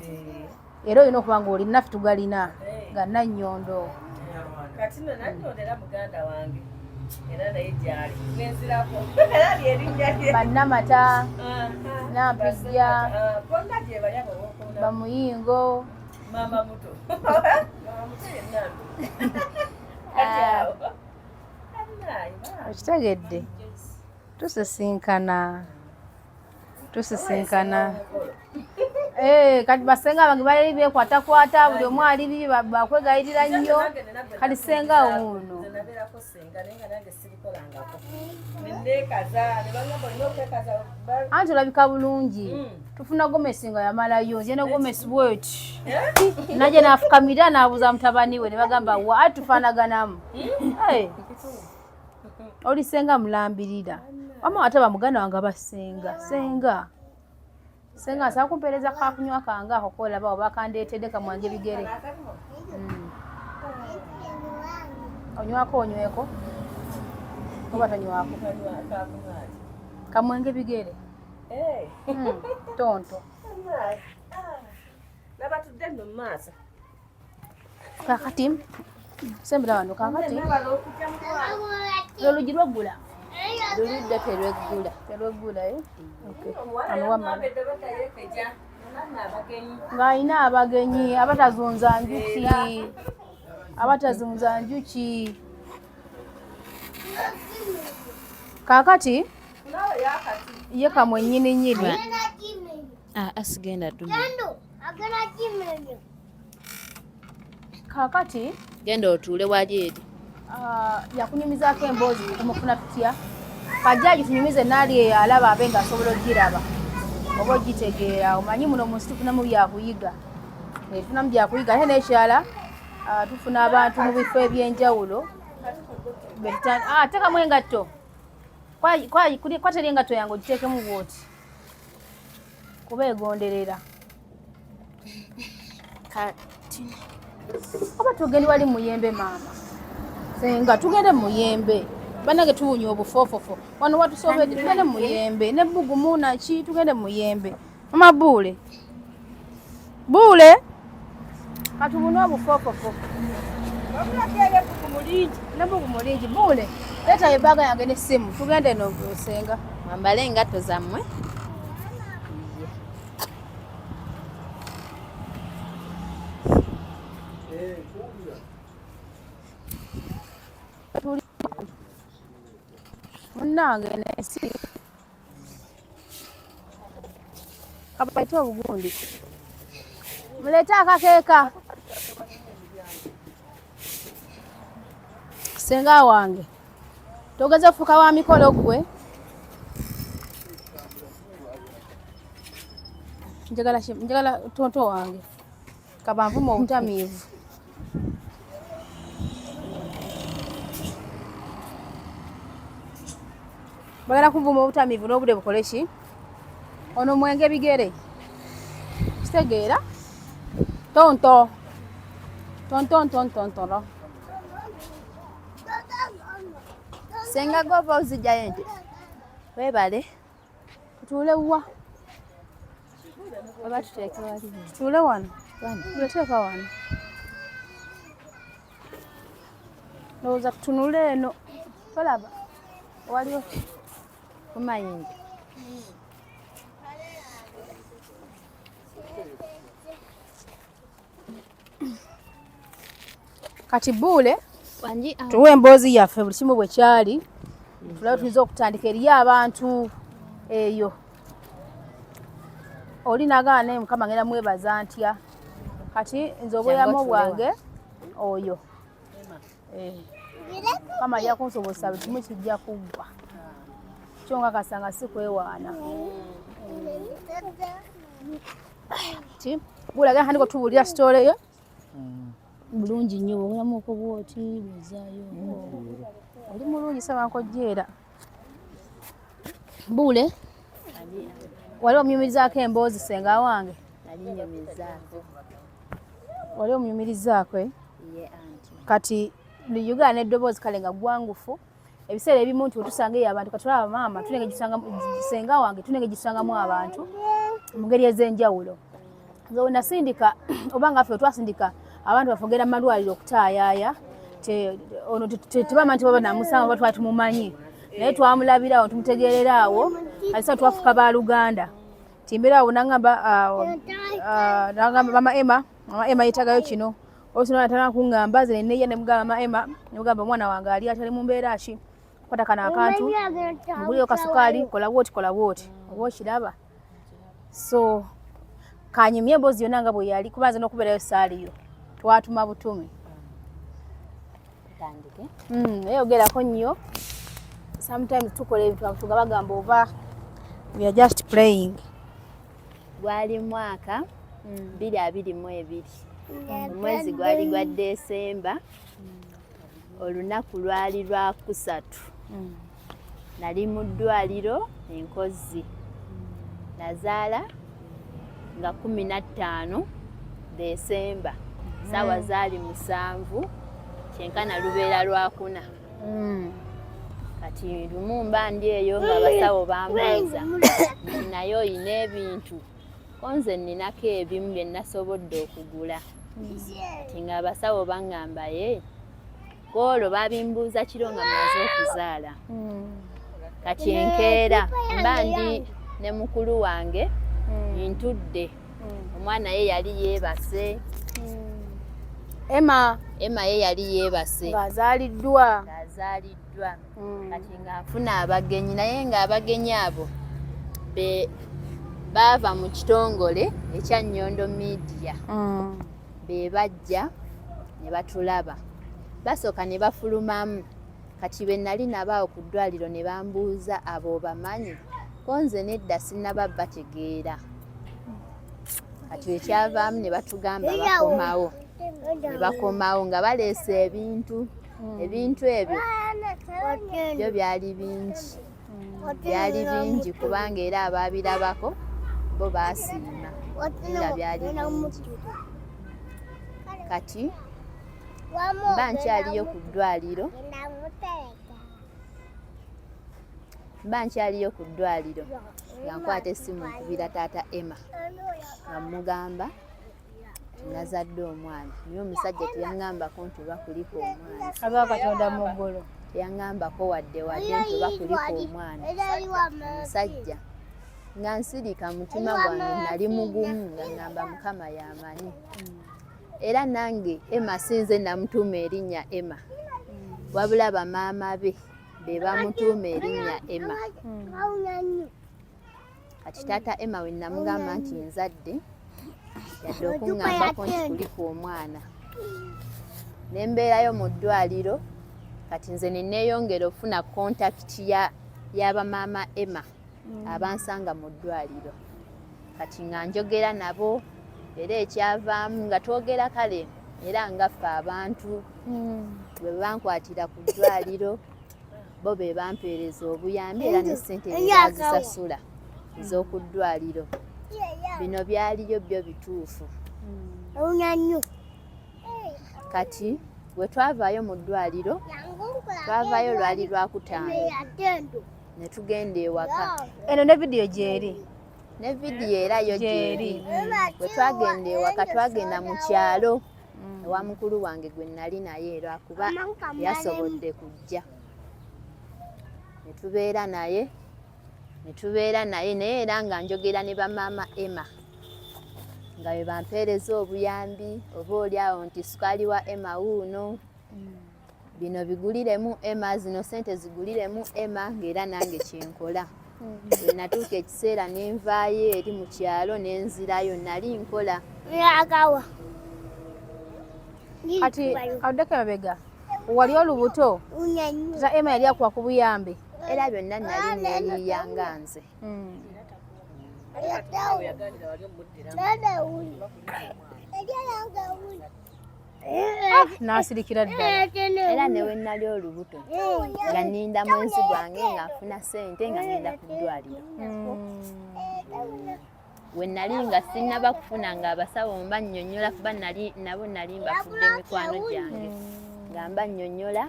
Era olina okuba ng'oli naffe tugalina nga Nannyondo. Kati nno Nannyondo era muganda wange. Era naye gyali nenzirako era lyerinnya lye. Bannamata, Nampijja, bonna gye bali abo bokona. Bamuyingo. Maama muto. Maama muto yenna. Kati awo. Okitegedde? Tusisinkana. Tusisinkana. Eh, kati basenga bange bali bekwatakwata buli omu ali bibi bakwegayirira nnyo kati senga wuuno. Nze nabeerako senga naye nga nange sibikolangako. Ne neekaza ne bangamba olina okwekaza. Anti olabika bulungi. Tufuna gomesi nga yamalayo nze ne gomesi bweti najja n'afukamira n'abuuza mutabani we ne bagamba wa ati tufaanaganamu. Oli senga mulambirira wamma ate bamuganda wange abasenga senga senga nsaba kumpeereza kakunywa kange ako kolaba oba kandeetedde kamwange bigere. Onywako onyweko oba tonywako kamwenge bigere. Tonto Nabatudde nno mu maaso. Kakati sembera wano kakati oluggi lwaggula Luludde terweggula. Terweggula, eh? Omuwala Wano wamala. yamugambye bata yeekeja. Nonna abagenyi. Ng'alina abagenyi abatazunza njuki. Abatazunza njuki. Kaakati ye kamwe nnyini nnyini. Asigenda duma. Kaakati genda otuule wali eri. Yakunyumizaako emboozi tumufuna tutya? Kajja agitunyumize n'ali eyo alaba abe ng'asobola ogiraba oba ogitegeera. Omanyi muno mu nsi tufunamu byakuyiga. Tufunamu byakuyiga ate n'ekirala tufuna abantu mu bifo eby'enjawulo. Teekamu engatto. Kwata eri engatto yange ogiteekemu bw'oti. Kuba egonderera. Kati. Oba tugende wali muyembe maama. Senga tugende muyembe. Bannange tuwunya obufoofofo. Wano watusobedde tugende muyembe. Ne bbugumu naki tugende muyembe. Mama buule. Buule. Katubune obufoofofo. Ne bbugumu lingi. Buule. Leeta ebbaga yange n'essimu. Tugende no senga. Mwambale engatto zammwe. Munnange n'ensi. Kabaite obugundi. Muleete akakeeka. Senga wange. Togeza kufuuka wa mikolo ggwe. Njagala tonto wange. Kabanvuma obutamiivu. Bagala kunvuma obutamiivu n'obudde bukole ki? Ono mwenge bigere. Kitegeera? Tonto. Tonto tonto tonto. Senga gova ozijjayo nti. Weebale. Tutuule wa? Oba tuteeke wali? Tutuule wano. Tuleteeka wano. Ndowooza tutunule eno. Tolaba? Waliwo kumayinja. Kati buule tuwe emboozi yaffe buli kimu bwe kyali. Tulabe tuyinza okutandika eriyo abantu eyo. Oli n'agamba naye Mukama ngenda mwebaza ntya. Kati nze obweyamo bwange oyo. Mukama ajja kunsobozesa buli kimu kijja kuggwa. Kyo nkakasa nga si kwewaana. Ki? Buule agenda tandika otubuulira sitole yo. Bulungi nnyo bw'obulamuko bw'oti bw'ozaayo. Oli mulungi saba nkojjeera. Buule wali omunyumirizaako emboozi senga wange? Nali nyumizaako. Wali omunyumirizaako, eh? Ye anti. Kati Uganda n'eddoboozi kale nga ggwangufu. Ebiseera ebimu nti wetusanga eyo abantu katulaba maama tunenge gisanga senga wange tunenge gisangamu abantu mu ngeri ez'enjawulo. Nze we nasindika oba nga ffe twasindika abantu baffe ogenda mu malwaliro okutaayaaya Ono tebama nti baba namusanga oba twali tumumanyi, naye twamulabira awo, tumutegeerera awo, alisa twafuka baluganda. Timbeera awo nangamba, nangamba mama Emma, mama Emma yetagayo kino olusi natana kuŋŋamba nze neneya nemugamba mama Emma, nemugamba omwana wange ali atali mu mbeera ki, kwata kano akantu muguliyo kasukaali, kola bwoti, kola bwoti, oba okiraba. So kanyumye emboozi yonna nga bwe yali, kuba nze n'okubeerayo saaliyo, twatuma butumi. Tutandike. Naye ogerako nnyo, sometimes tukola ebintu abantu nga bagamba oba we are just playing. Gwali mwaka 2022, omwezi gwali gwa Desemba, olunaku lwali lwakusatu. Nali mu ddwaliro enkozi, nazaala nga 15 Desemba, saawa zaali 7, kyenkana lubeera lwakuna. Kati lumu mba ndi eyo nga abasawo bambuuza nti naye oyina ebintu, ko nze nninako ebimu bye nasobodde okugula. Kati ng'abasawo baŋŋamba ye kwolwo babimbuuza kiro nga mmaze okuzaala. Kati enkeera mba ndi ne mukulu wange, ntudde, omwana ye yali yeebase. Emma. Emma ye yali yeebase. Ng'azaaliddwa. Ng'azaaliddwa. Kati ng'afuna abagenyi, naye ng'abagenyi abo be baava mu kitongole ekya Nnyondo Media, be bajja ne batulaba, basooka ne bafulumamu. Kati be nali nabo awo ku ddwaliro ne bambuuza, abo obamanyi? Ko nze nedda, sinnaba bategeera. Kati ekyavaamu ne batugamba bakomawo, ne bakomawo nga baleese ebintu. Ebintu ebyo byo byali bingi, byali bingi, kubanga era abaabirabako bo baasiima nga byali bingi. Kati mba nkyaliyo ku ddwaliro, mba nkyaliyo ku ddwaliro nga nkwata essimu nkubira taata Emma nga mugamba nazadde omwana, naye omusajja teyaŋŋambako nti oba kuliko omwana. Aba Katonda mu ggulu. Teyaŋŋambako wadde wadde nti oba kuliko omwana omusajja. Nga nsirika, mutima gwange nali mugumu nga ŋŋamba Mukama yamanyi. Era nange Emma sinze namutuuma erinnya Emma, wabula bamaama be be bamutuuma erinnya Emma. Kati taata Emma we namugamba nti nzadde, yadde okuŋŋambako nti kuliko omwana. Ne mbeerayo mu ddwaliro. Kati nze ne neeyongera okufuna contact y'abamaama Emma abansanga mu ddwaliro. Kati nga njogera nabo, era ekyavaamu nga twogera kale era nga ffe abantu bwe bankwatira ku ddwaliro, bo be bampeereza obuyambi era ne ssente be bazisasula ez'oku ddwaliro. Bino byaliyo byo bituufu. Kati bwe twavaayo mu ddwaliro, twavaayo lwali lwakutaano, ne tugenda ewaka. Eno ne vidiyo gyeri. Ne vidiyo era yo gyeri. Bwe twagenda ewaka, twagenda mu kyalo ewa mukulu wange gwe nali naye, lwakuba yasobodde kujja, ne tubeera naye, ne tubeera naye, naye era nga njogera ne bamaama Emma nga bwe bampeereza obuyambi, oba oli awo nti sukaali wa Emma wuuno, bino biguliremu Emma, zino sente ziguliremu Emma, ng'era nange kyenkola. Bwe natuuka ekiseera ne nvaayo eri mu kyalo ne nzirayo, nali nkola. Kati addeko emabega, wali olubuto za Emma, yali akuwa ku buyambi? Era byonna nali neeyiiya nga nze. Yaganira wali omuddiramu. N'asirikira ddala. Era ne we nali olubuto nga nninda mwezi gwange, nga nfuna ssente nga ngenda ku ddwaliro. We nali nga sinnaba kufuna, nga abasawo mba nnyonnyola, kuba nali nabo nali mbafudde mikwano gyange, nga mba nnyonnyola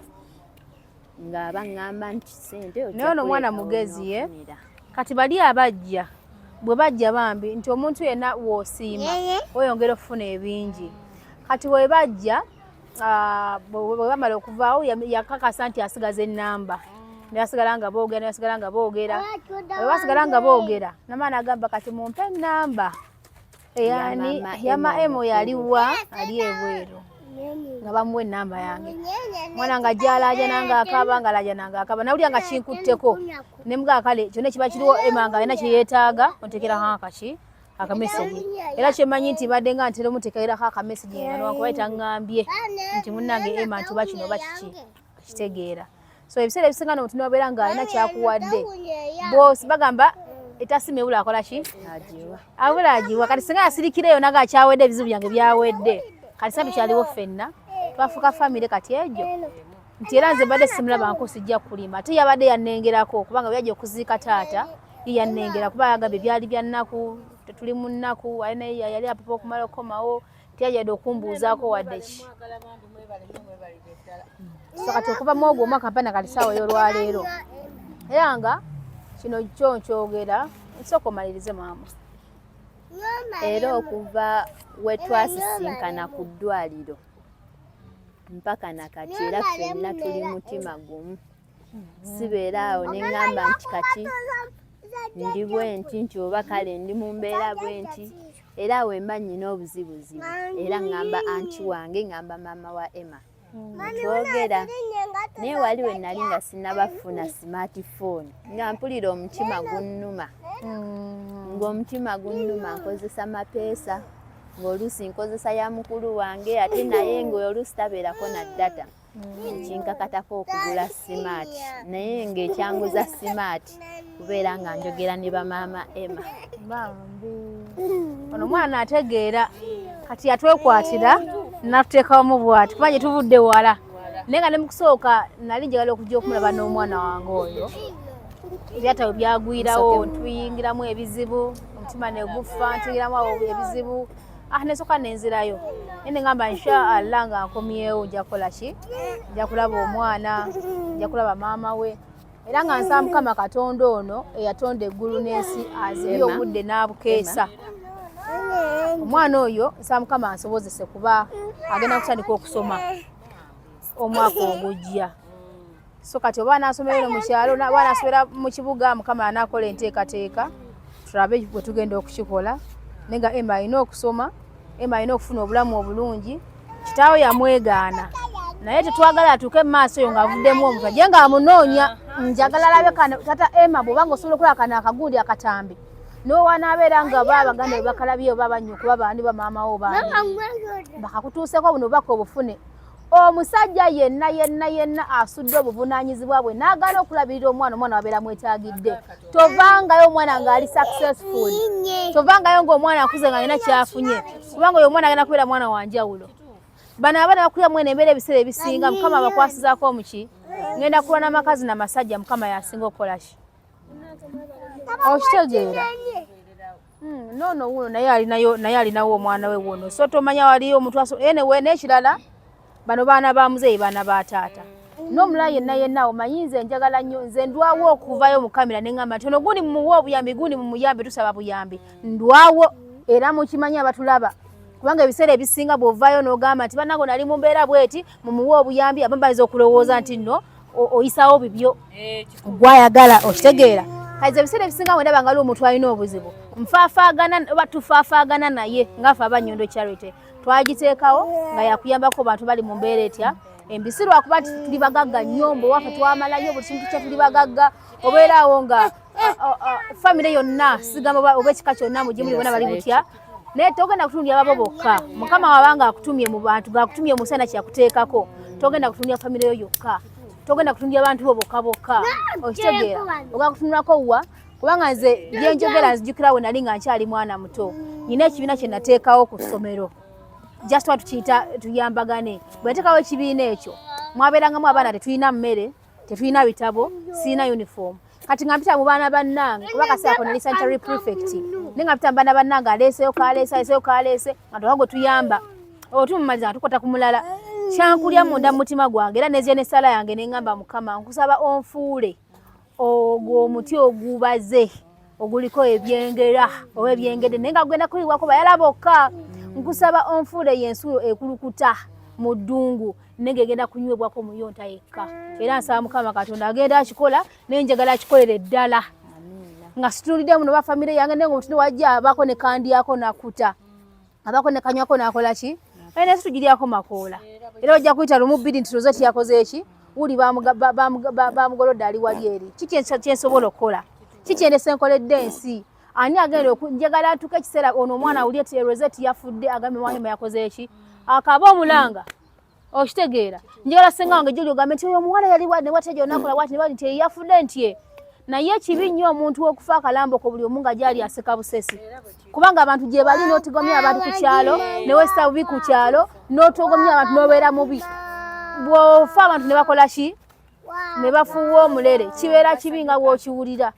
nga baŋŋamba nti ssente ojja Naye ono omwana kuleetawo mugezi ye. n'ofunira. Kati bali abajja bwe bajja bambi nti omuntu yenna w'osiima weyongera okufuna ebingi. Kati bwe bajja Bwe bamala okuvaawo yakakasa nti asigaza ennamba, nebasigala nga boogera, nebasigala nga boogera, bwe basigala nga boogera namaana agamba kati mumpe ennamba eyani yama emo yaliwa ali ebweru, nga bamuwa ennamba yange. Mwana nga ajja alaajana nga akaaba, nga alaajana nga akaaba, nawulira nga kinkutteko, ne mugamba kale kyonna ekiba kiriwo, Emma nga alina kyeyeetaaga ontekerako akaki akamesegi. Era kyemmanyi nti badde nga ntera omuteekerako akamesegi nga newankubadde taŋŋambye nti munnange Emma nti oba kino oba kiki, akitegeera. So ebiseera ebisinga n'omuntu nobeera nga alina kyakuwadde, bosi bagamba etasima ebula akola ki? Abula agiwa. Kati singa yasirikireyo naga akyawedde, ebizibu byange byawedde, kati singa tukyaliwo ffenna, twafuuka famire. Kati egyo nti era nze mbadde simulaba nko, sijja kulima, ate yabadde yannengerako kubanga bwe yajja okuziika taata ye yannengera, kuba yagambye byali bya nnaku, tetuli mu nnaku, ali naye yali apapa okumala okukomawo, teyajadde okumbuuzaako wadde ki. So kati okuva mu ogwo omwaka mpana kati saawa ey'olwaleero, era nga kino kyo nkyogera, nsooka omalirize maama. Era okuva we twasisinkana ku ddwaliro mpaka nakati, era ffenna tuli mutima gumu. Sibeera awo ne ŋŋamba nti kati ndi bwe nti nti oba kale ndi mu mbeera bwe nti. Era awo emba nnyina obuzibuzibu, era ŋŋamba anti wange, ŋŋamba maama wa Emma, twogera naye. Wali we nali nga sinnabafuna smartphone, nga mpulira omutima gunnuma, ng'omutima gunnuma, nkozesa mapeesa, ng'oluusi nkozesa ya mukulu wange, ate naye ng'oluusi tabeerako na data. Ekinkakatako okugula smart, naye ng'ekyanguza smart kubeera nga njogera ne bamaama Emma. Bambi ono omwana ategeera. Kati yatwekwatira natuteekamu bwati kuba gye tuvudde wala, naye nga ne mu kusooka nali njagala okujja okumulaba n'omwana wange oyo, ebyatawe byagwirawo, ntuyingiramu ebizibu, omutima ne gufa, ntuyingiramu awo ebizibu, ah, nesooka nenzirayo, naye neŋamba insha Allah nga nkomyewo nja kukola ki, nja kulaba omwana, nja kulaba maama we. Era nga nsaba Mukama Katonda ono eyatonda eggulu n'ensi, azibye obudde n'abukeesa, omwana oyo nsaba Mukama ansobozese kuba agenda kutandika okusoma omwaka ogujja. So kati oba anasomera eno mu kyalo oba anasomera mu kibuga, Mukama anaakola enteekateeka, tulabe bwe tugenda okukikola. Naye nga Emma alina okusoma, Emma alina okufuna obulamu obulungi. Kitaawe yamwegaana, naye tetwagala atuuke mu maaso eyo ng'avuddemu omuntu ajje ng'amunoonya. Njagala alabe kano tata Emma, bw'oba ng'osobola okulaba kano akagundi akatambi, n'owanaabeera nga ba abaganda be bakalabye oba bannyoko oba baani, bamaamawo baani bakakutuuseko buno obubaka obufune. Omusajja yenna yenna yenna asudde obuvunaanyizibwa bwe n'agaana okulabirira omwana, omwana wabeera mwetaagidde, tovangayo omwana ng'ali successful, tovangayo ng'omwana akuze nga alina kyafunye, kubanga oyo omwana agenda kubeera mwana wa njawulo. Bano abaana bakulira mwene embeera ebiseera ebisinga Mukama abakwasizaako omuki. Ngenda kulwa n'amakazi n'amasajja, Mukama yasinga okukola ki, okitegeera? Noono wuno naye alinayo, naye alinawo omwana we wuno, so tomanya waliyo omuntu anyway. N'ekirala, bano baana ba muzeeyi, baana ba taata n'omulala yenna yenna. Omanyi nze njagala nnyo, nze ndwawo okuvayo mu kamera ne ŋŋamba nti ono gundi mumuwe obuyambi, gundi mumuyambe, tusaba buyambi. Ndwawo, era mukimanyi abatulaba, kubanga ebiseera ebisinga bw'ovaayo n'ogamba nti bannange nali mu mbeera bweti, mumuwe obuyambi, abamu bayinza okulowooza nti nno oyisawo bibyo gwayagala, okitegeera? Kaiza ebiseera ebisinga wendaba nga ali omuntu alina obuzibu, nfaafaagana oba tufaafaagana naye. Ngaafe Abanyondo Charity twagiteekawo nga yakuyambako bantu bali mu mbeera etya embisi, lwakuba nti tuli bagagga nnyo, mbu waffe twamalayo buli kintu kye, tuli bagagga. Obeeraawo nga famire yonna, sigamba oba ekika kyonna mugimuli bonna bali butya, naye togenda kutunulya babo bokka. Mukama wabanga akutumye mu bantu, ngaakutumye musana kyakuteekako, togenda kutunulya famire yo yokka, togenda kutunulya bantu bo bokka bokka, okitegeera? Ogenda kutunulako wa? Kubanga nze byenjogera nzijukira we nali nga nkyali mwana muto, nina ekibiina kye nateekawo ku ssomero, just wa tukiyita Tuyambagane. Bwe nateekawo ekibiina ekyo, mwabeerangamu abaana tetulina mmere, tetulina bitabo, sirina uniform. Kati nga mpita mu baana bannange, kuba kaseera ko nali sanitary prefect, naye nga mpita mu baana bannange, aleeseyo kaleese, aleeseyo kaleese, nga toka gwe tuyamba otumumaliza nga tukwata ku mulala. Kyankulya munda mu mutima gwange, era nezija n'essaala yange ne ŋŋamba, Mukama, nkusaba onfuule ogwo omuti ogubaze oguliko ebyengera oba ebyengedde, naye nga gugenda kuliibwako bayala bokka. Nkusaba onfuule yensulo ekulukuta. Mu ddungu, naye ng'egenda kunywebwako muyonta yekka. Era nsaba Mukama Katonda agenda akikola, naye njagala akikolere ddala nga situnulidde muno bafamire yange, naye ngaomutundi wajja abaako ne kandyako nakuta, abaako ne kanywako nakola ki, naye nsi tugiryako makoola. Era ojja kuyita lumu bbiri nti Rosette yakoze eki, wuli bamugolodde ali wali eri. Kiki kyensobola okukola? Kiki endese nkoledde ensi? Ani agenda njagala atuuke ekiseera ono omwana awulire ti Rosette yafudde, agambe Mwahema yakoze eki, akaaba omulanga. Okitegeera? Njagala senga wange joli ogambe nti oyo omuwala yali ne watejo nakola bwati ne bwati nti yafudde nti naye kibi nnyo omuntu okufa akalambo ko buli omu nga gyali aseka busesi, kubanga abantu gye bali n'otigomya abantu ku kyalo, ne wessa bubi ku kyalo, n'otogomya abantu n'obeera mubi. Bw'ofa abantu ne bakola ki? Ne bafuuwa omulere. Kibeera kibi nga bw'okiwulira.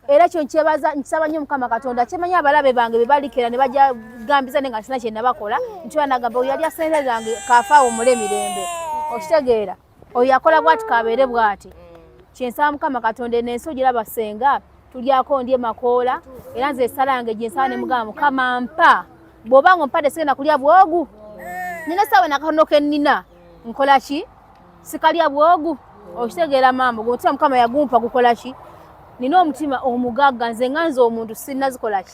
Era kyo nkyebaza, nkisaba nnyo Mukama Katonda. Kyemanyi abalabe bange be balikera ne bajja gambiza, naye nga sina kye nabakola, nti oyo nagamba oyo yalya ssente zange kaafa awummule mirembe. Okitegeera? Oyo yakola bw'ati kabeere bw'ati. Kyensaba Mukama Katonda, eno ensi ogiraba senga tulyako ndye makoola. Era nze esala yange gyensaba ne mugamba, Mukama mpa, bw'oba nga ompadde sigenda kulya bwogu. Nina essaawa nakatono ke nnina nkola ki? Sikalya bwogu. Okitegeera maama? Gwe omutima Mukama yagumpa gukola ki? Nina omutima omugagga. Nze nga nze omuntu sinnazikola ki,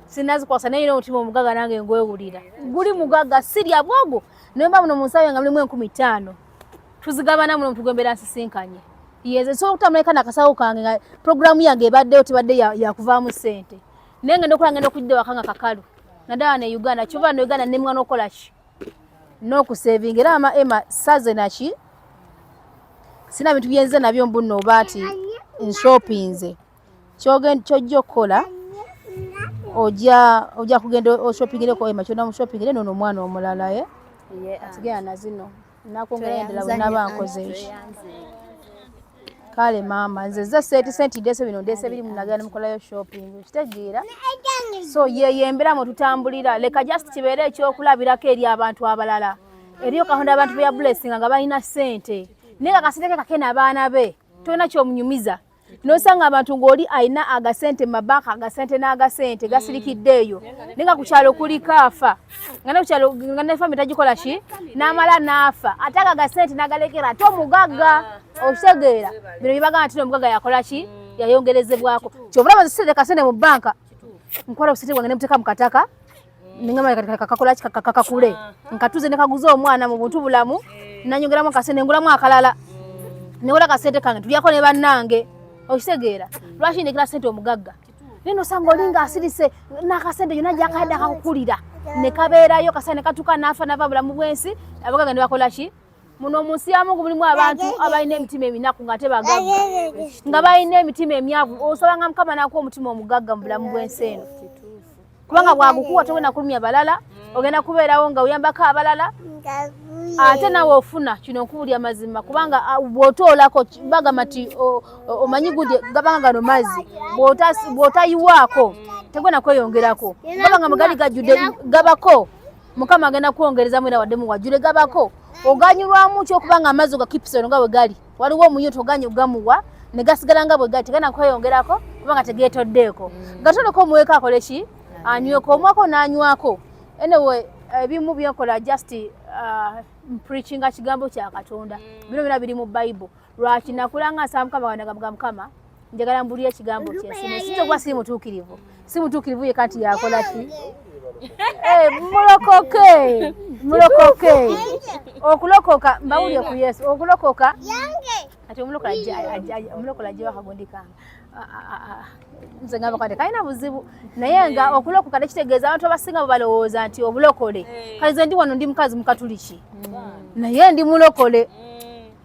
sinnazikwasa, naye nina omutima omugagga nange ngwewulira guli mugagga. Sirya bwogu, naye mba muno mu nsawo yange mulimu 5000, tuzigabana muno mutugembera nsisinkanye. Yeze nsobola okutambuleka nakasawo kange nga programu yange ebaddeyo tebadde yakuvaamu ssente, naye ngenda okola, ngenda okujja waka nga kakalu, naddala ne Uganda. Kyova ne Uganda nemwa n'okukola ki n'okusevinga. Era ama Emma saze naki sina bintu byenze nabyo mbuno oba nti nshopinze. Kyojja okukola, ojja kugenda oshopingireko Emma kyonna mushopingire nono omwana omulala ye atigenda na zino nakwongera endala bwe naba nkoze eki. Kale maama, nze ze senti senti ndeese bino, ndeese biri munagenda nemukolayo shopping. Okitegeera? So yeyo embeera mwe tutambulira. Leka just kibeere ekyokulabirako eri abantu abalala. Eriyo Katonda abantu be yablessinga nga balina ssente, naye nga kasente ke kakena abaana be, tolina kyomunyumiza. Nosanga abantu ng'oli alina agasente mu mabanka, agasente n'agasente gasirikidde eyo, naye nga ku kyalo kuliko afa, nga ne ku kyalo nga ne family tagikola ki, n'amala n'afa ate ago agasente n'agalekera ate omugagga. Okitegeera? Bino byebagamba nti omugagga yakola ki, yayongerezebwako. Kyova olaba nze kasente mu banka, nkola obusente bwange nemuteeka mu kataka, nengamba kakakola ki, kakakule, nkatuze ne kaguza omwana mu buntu bulamu, nanyongeramu akasente, ngulamu akalala, newola kasente kange tulyako ne bannange. Okitegeera? Lwaki ndekera sente omugagga? Naye nosanga oli ng'asirise n'akasente yonna gyakadde akakukulira ne kabeerayo kasente ne katuuka n'afa nava bulamu bw'ensi, abagagga ne bakola ki? Muno mu nsi ya Mungu mulimu abantu abalina emitima eminaku ng'ate bagagga, nga balina emitima emyavu. Osabanga Mukama nakuwa omutima omugagga mu bulamu bw'ensi eno, kubanga bwagukuwa togenda kulumya balala, ogenda kubeerawo nga oyambako abalala, ate nawe ofuna kino. Nkubulya mazima, kubanga bw'otoolako bagamba nti omanyi gundi gabanga gano mazzi, bw'otayiwaako tegenda kweyongerako. Gabanga mugali gajjudde gabako, Mukama agenda kwongerezamu era wadde muwajjule gabako. Oganyulwamu ki okubanga amazzi ogakipisono nga bwe gali? Waliwo omuyo toganye ogamuwa ne gasigala nga bwe gali, tegenda kweyongerako kubanga tegeetoddeeko. Gatoleko omuweeko akole ki, anyweko, omwako n'anywako. Anyway, ebimu byenkola just preachinga kigambo kya Katonda. Bino byonna biri mu Bible. Lwaki nakula nga nsaba Mukama wanagamuga, Mukama njagala mbulire ekigambo kyensi. Siyinza okuba siri mutuukirivu, si mutuukirivu ye kati yakola ki? Eh, mulokoke, mulokoke. Okulokoka mbawulire ku Yesu. Okulokoka ati omulokole ajja wakagundi kange. Nze ngamba kati kalina buzibu, naye nga okulokoka tekitegeeza abantu abasinga bwe balowooza nti obulokole. Kale nze ndi wano, ndi mukazi mukatuliki, naye ndi mulokole.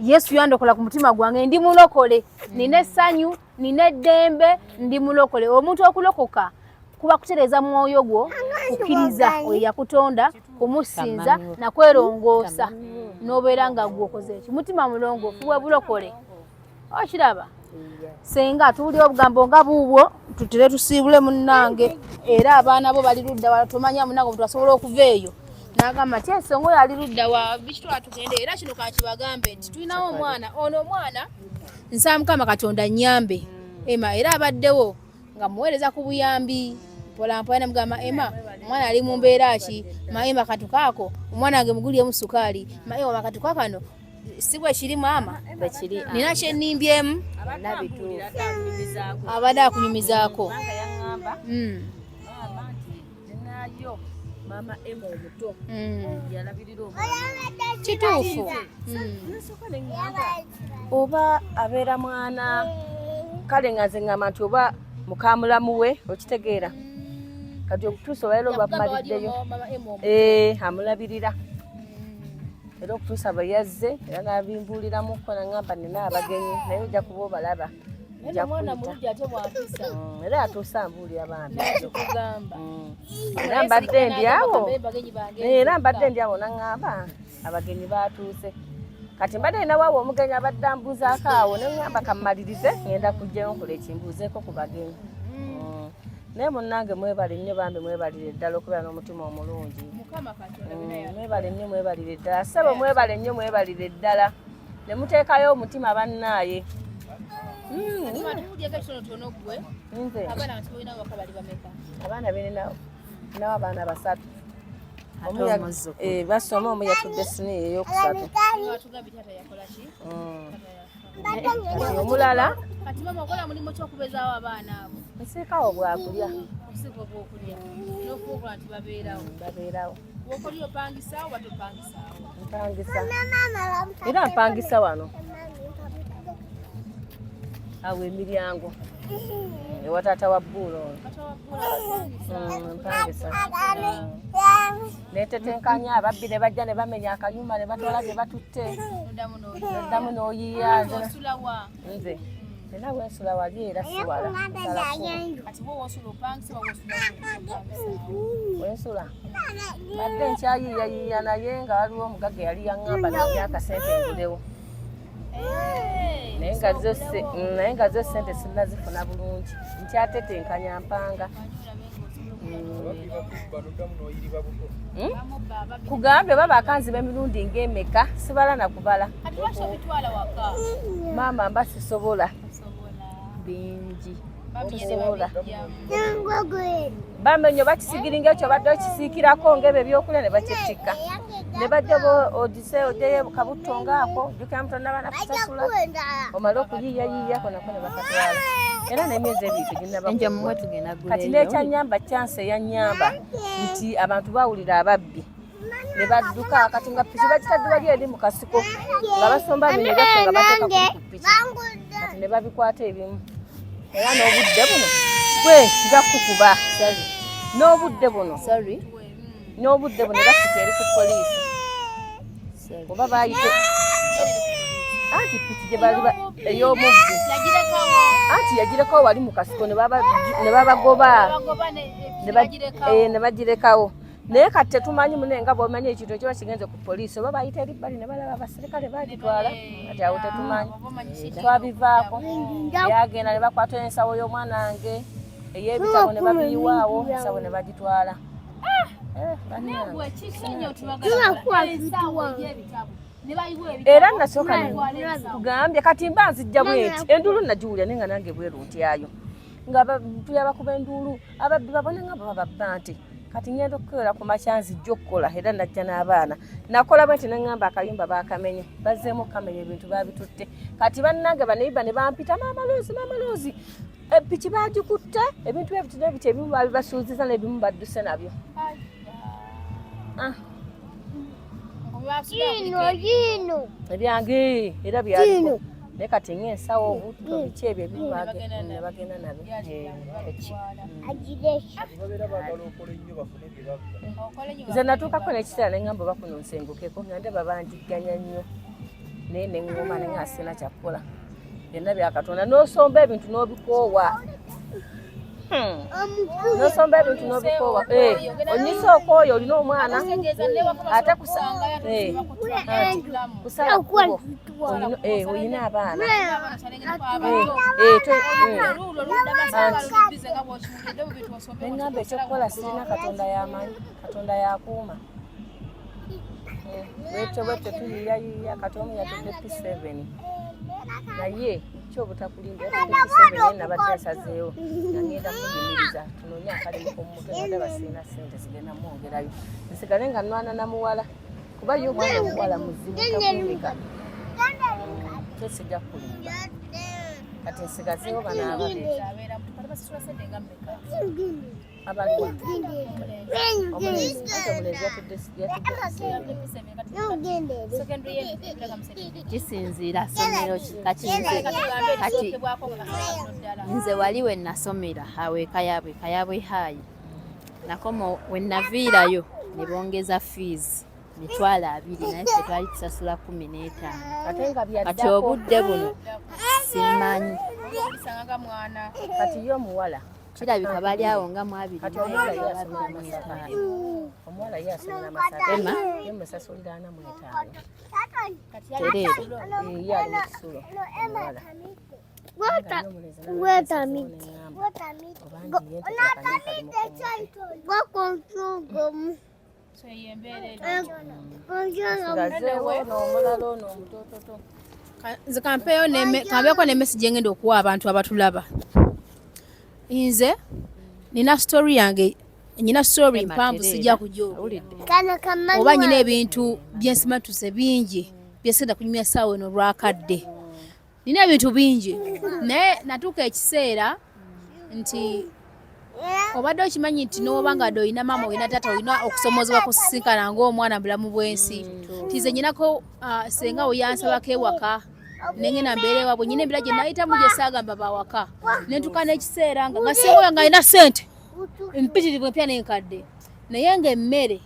Yesu yandokola ku mutima gwange, ndi mulokole, nina essanyu, nina eddembe, ndi mulokole. Omuntu okulokoka kuba kutereeza mwoyo gwo, kukkiriza oyo yakutonda, kumusinza nakwerongoosa, n'obeera nga gwokoze eki mutima mulongoofu, bwe bulokole. Okiraba senga tuwulira obugambo nga buubwo, tutere tusiibule munnange. Era abaana bo bali ludda wala? Tomanya munnange, omuntu asobola okuva eyo n'agamba nti ensonga oyo ali ludda wa bikitwala tugende. Era kino kakibagambe nti tulinawo omwana ono. Omwana nsaba Mukama Katonda nnyambe Ema, era abaddewo nga muweereza ku buyambi mpolampola, namugamba, Ema, Omwana ali mu mbeera ki? Maema katukaako omwana wange mugulyemu sukaali. Maema katuka kano si bwe kiri maama? Nina kye nnimbyemu abadde akunyumizaako. Maama Emma omuto yalabirira omwana. Kituufu. Oba abeera mwana kale nga nze ngamba nti oba mukamulamu we okitegeera. Kati okutuusa olwaleero lwakumaliddeyo amulabirira. Era okutuusa bwe yazze era n'abimbuuliramuko n'aŋŋamba nina abagenyi naye ojja kuba obalaba. Era atuusa ambuulira bambi. Era mbadde ndi awo. Era mbadde ndi awo n'aŋŋamba abagenyi baatuuse. Kati mbadde nina waawo omugenyi abadde ambuuzaako awo ne ŋŋamba kammalirize ŋŋenda kujjayo nkola ekimbuuzeeko ku bagenyi. Naye munnange mwebale nnyo bambi mwebalire ddala okubeera n'omutima omulungi. Mwebale nnyo mwebalire ddala. Ssebo mwebale nnyo mwebalire ddala. Ne muteekayo omutima bannaaye. Abaana beninawo abaana basatu. Basoma omu yatudde siniya eyokusatu. Omulala kati mama okola mulimu ki okubezaawo abaana abo? Nsiikawo bwakulya. Okusiika obwokulya n'okukola nti babeerawo. Babeerawo. Bw'okolya opangisaawo oba topangisaawo? Mpangisa. Era mpangisa wano. Awo emiryango. Ewa taata wa Bbuula ono. Mpangisa. Netetenkanya ababbi ne bajja ne bamenya akayumba ne batwala bye batutte. Noddamu n'oyiiya. Nze nina wensula wali era siwala. Wensula mbadde nkyayiiyayiiya naye nga waliwo omugagga yali yaŋŋamba nalya akasente ngulewo. Naye nga zo ssente sinnazifuna bulungi. Nkyatetenkanya mpanga. Kugambye baba akanziba emirundi ng'emeka sibala na kubala. Maama mba sisobola. Bingi. Tosobola. Bamenyo bakisigiringa ekyo badde okisiikirako ng'ebyo ebyokulya ne bakittikka. Ne bajja ogise ogyeyo kabutto ng'ako ojjukira muto n'abaana kusasula omale okuyiiyayiiyako nako ne bakatwala. Era n'emyezi ebiri teginnaba. Kati n'ekyannyamba chance eyannyamba nti abantu bawulira ababbi ne badduka kati nga piki bagitadde wali eri mu kasiko nga basomba bino ebyaffe nga bateeka ku piki kati ne babikwata ebimu. Era n'obudde buno gwe nja kukuba. N'obudde buno. N'obudde buno era piki eri ku poliisi. Oba bayite anti piki gye bali ey'omubbi. Anti yagirekawo wali mu kasiko ne babagoba. Ne bagirekawo. Naye kati tetumanyi mune nga bw'omanyi ekintu ekiba kigenze ku poliisi oba bayita eri bbali ne balaba abaserikale baagitwala kati awo tetumanyi. Twabivaako. Yagenda ne bakwata ensawo y'omwana wange ey'ebitabo ne babiyiwaawo ensawo ne bagitwala. Era nasooka kugambye kati mba nzijja bwenti enduulu nagiwulira naye nga nange bweru ntyayo nga tuyabakuba enduulu ababbi babone nga baba babba nti kati ngenda okukolera ku makya nzijja okukola era najja n'abaana nakola bwe nti ne ŋŋamba akayumba baakamenye bazzeemu okukamenya ebintu baabitutte kati bannange baneiba ne bampita maama Loozi maama Loozi epiki baagikutte ebintu ebiti n'ebiti ebimu baabibasuuziza n'ebimu badduse nabyo. Ebyange era byaliko naye kati ng'ensawo obutto biki ebyo ebimu ne bagenda nabyo. Nze natuukako n'ekiseera ne ŋŋamba oba kuno nsengukeko nga ndaba banjigganya nnyo naye ne ŋŋoma ne nga sirina kyakukola byonna bya Katonda n'osomba ebintu n'obikoowa. N'osomba ebintu n'obikoowa. Onyisa okwoyo olina omwana ate kusala kkubo olina abaana. Neŋŋamba ekyokukola sirina Katonda y'amanyi, Katonda y'akuuma. Bwetyo bwetyo tuyiiyayiiya kati omu yatudde P7 naye Ki obutakulimba era nabadde nsazeewo nga ngenda kuyimiriza tunoonye akalimu k'omumutwe nga ndaba sirina ssente zigenda mwongerayo nsigale nga nwana na muwala kuba ye omwana omuwala muzibu takuumika kyo sijja kukulimba kati nsigazeewo bano ababiri abaliwa omulenzi anti omulenzi yatudde Kisinziira ssomero ki kati nze kati nze wali we nasomera awo e Kayabwe, Kayabwe High nakoma we naviirayo ne bongeza fees 20,000 naye ffe twali tusasula 15. Ate nga Kati byaddako obudde buno simanyi. Kati ye omuwala Kirabika bali awo nga mu abiri kati mu omuwala ebiri ye oba asomera abiri mu Masaka etaano. Omuwala ye asomera Masaka Emma? ye musasulira 45. Tereera. Ye ali mu kisulo omuwala. Nsigazeewo n'omulala ono omutototo. Nze kampeeyo kampeeko ne message engenda okuwa abantu abatulaba. Nze nina story yange, nina story Emma, mpanvu tereera. sijja kugyogera. Oba nyina ebintu byensimatuse bingi byesigenda kunyumya ssaawa eno olwakadde. Nina ebintu bingi naye natuuka ekiseera nti obadde okimanyi nti n'oba nga dde olina maama olina taata olina okusomoozebwa kusisinkana ng'omwana mu bulamu bw'ensi. Nti nze nyinako senga we yansabako ewaka nengenda mbeera ewaabwe, nyina embeera gye nayitamu gye saagamba bawaka. Ne ntuuka n'ekiseera nga senga oyo nga alina ssente mpitirivu empya n'enkadde naye ng'emmere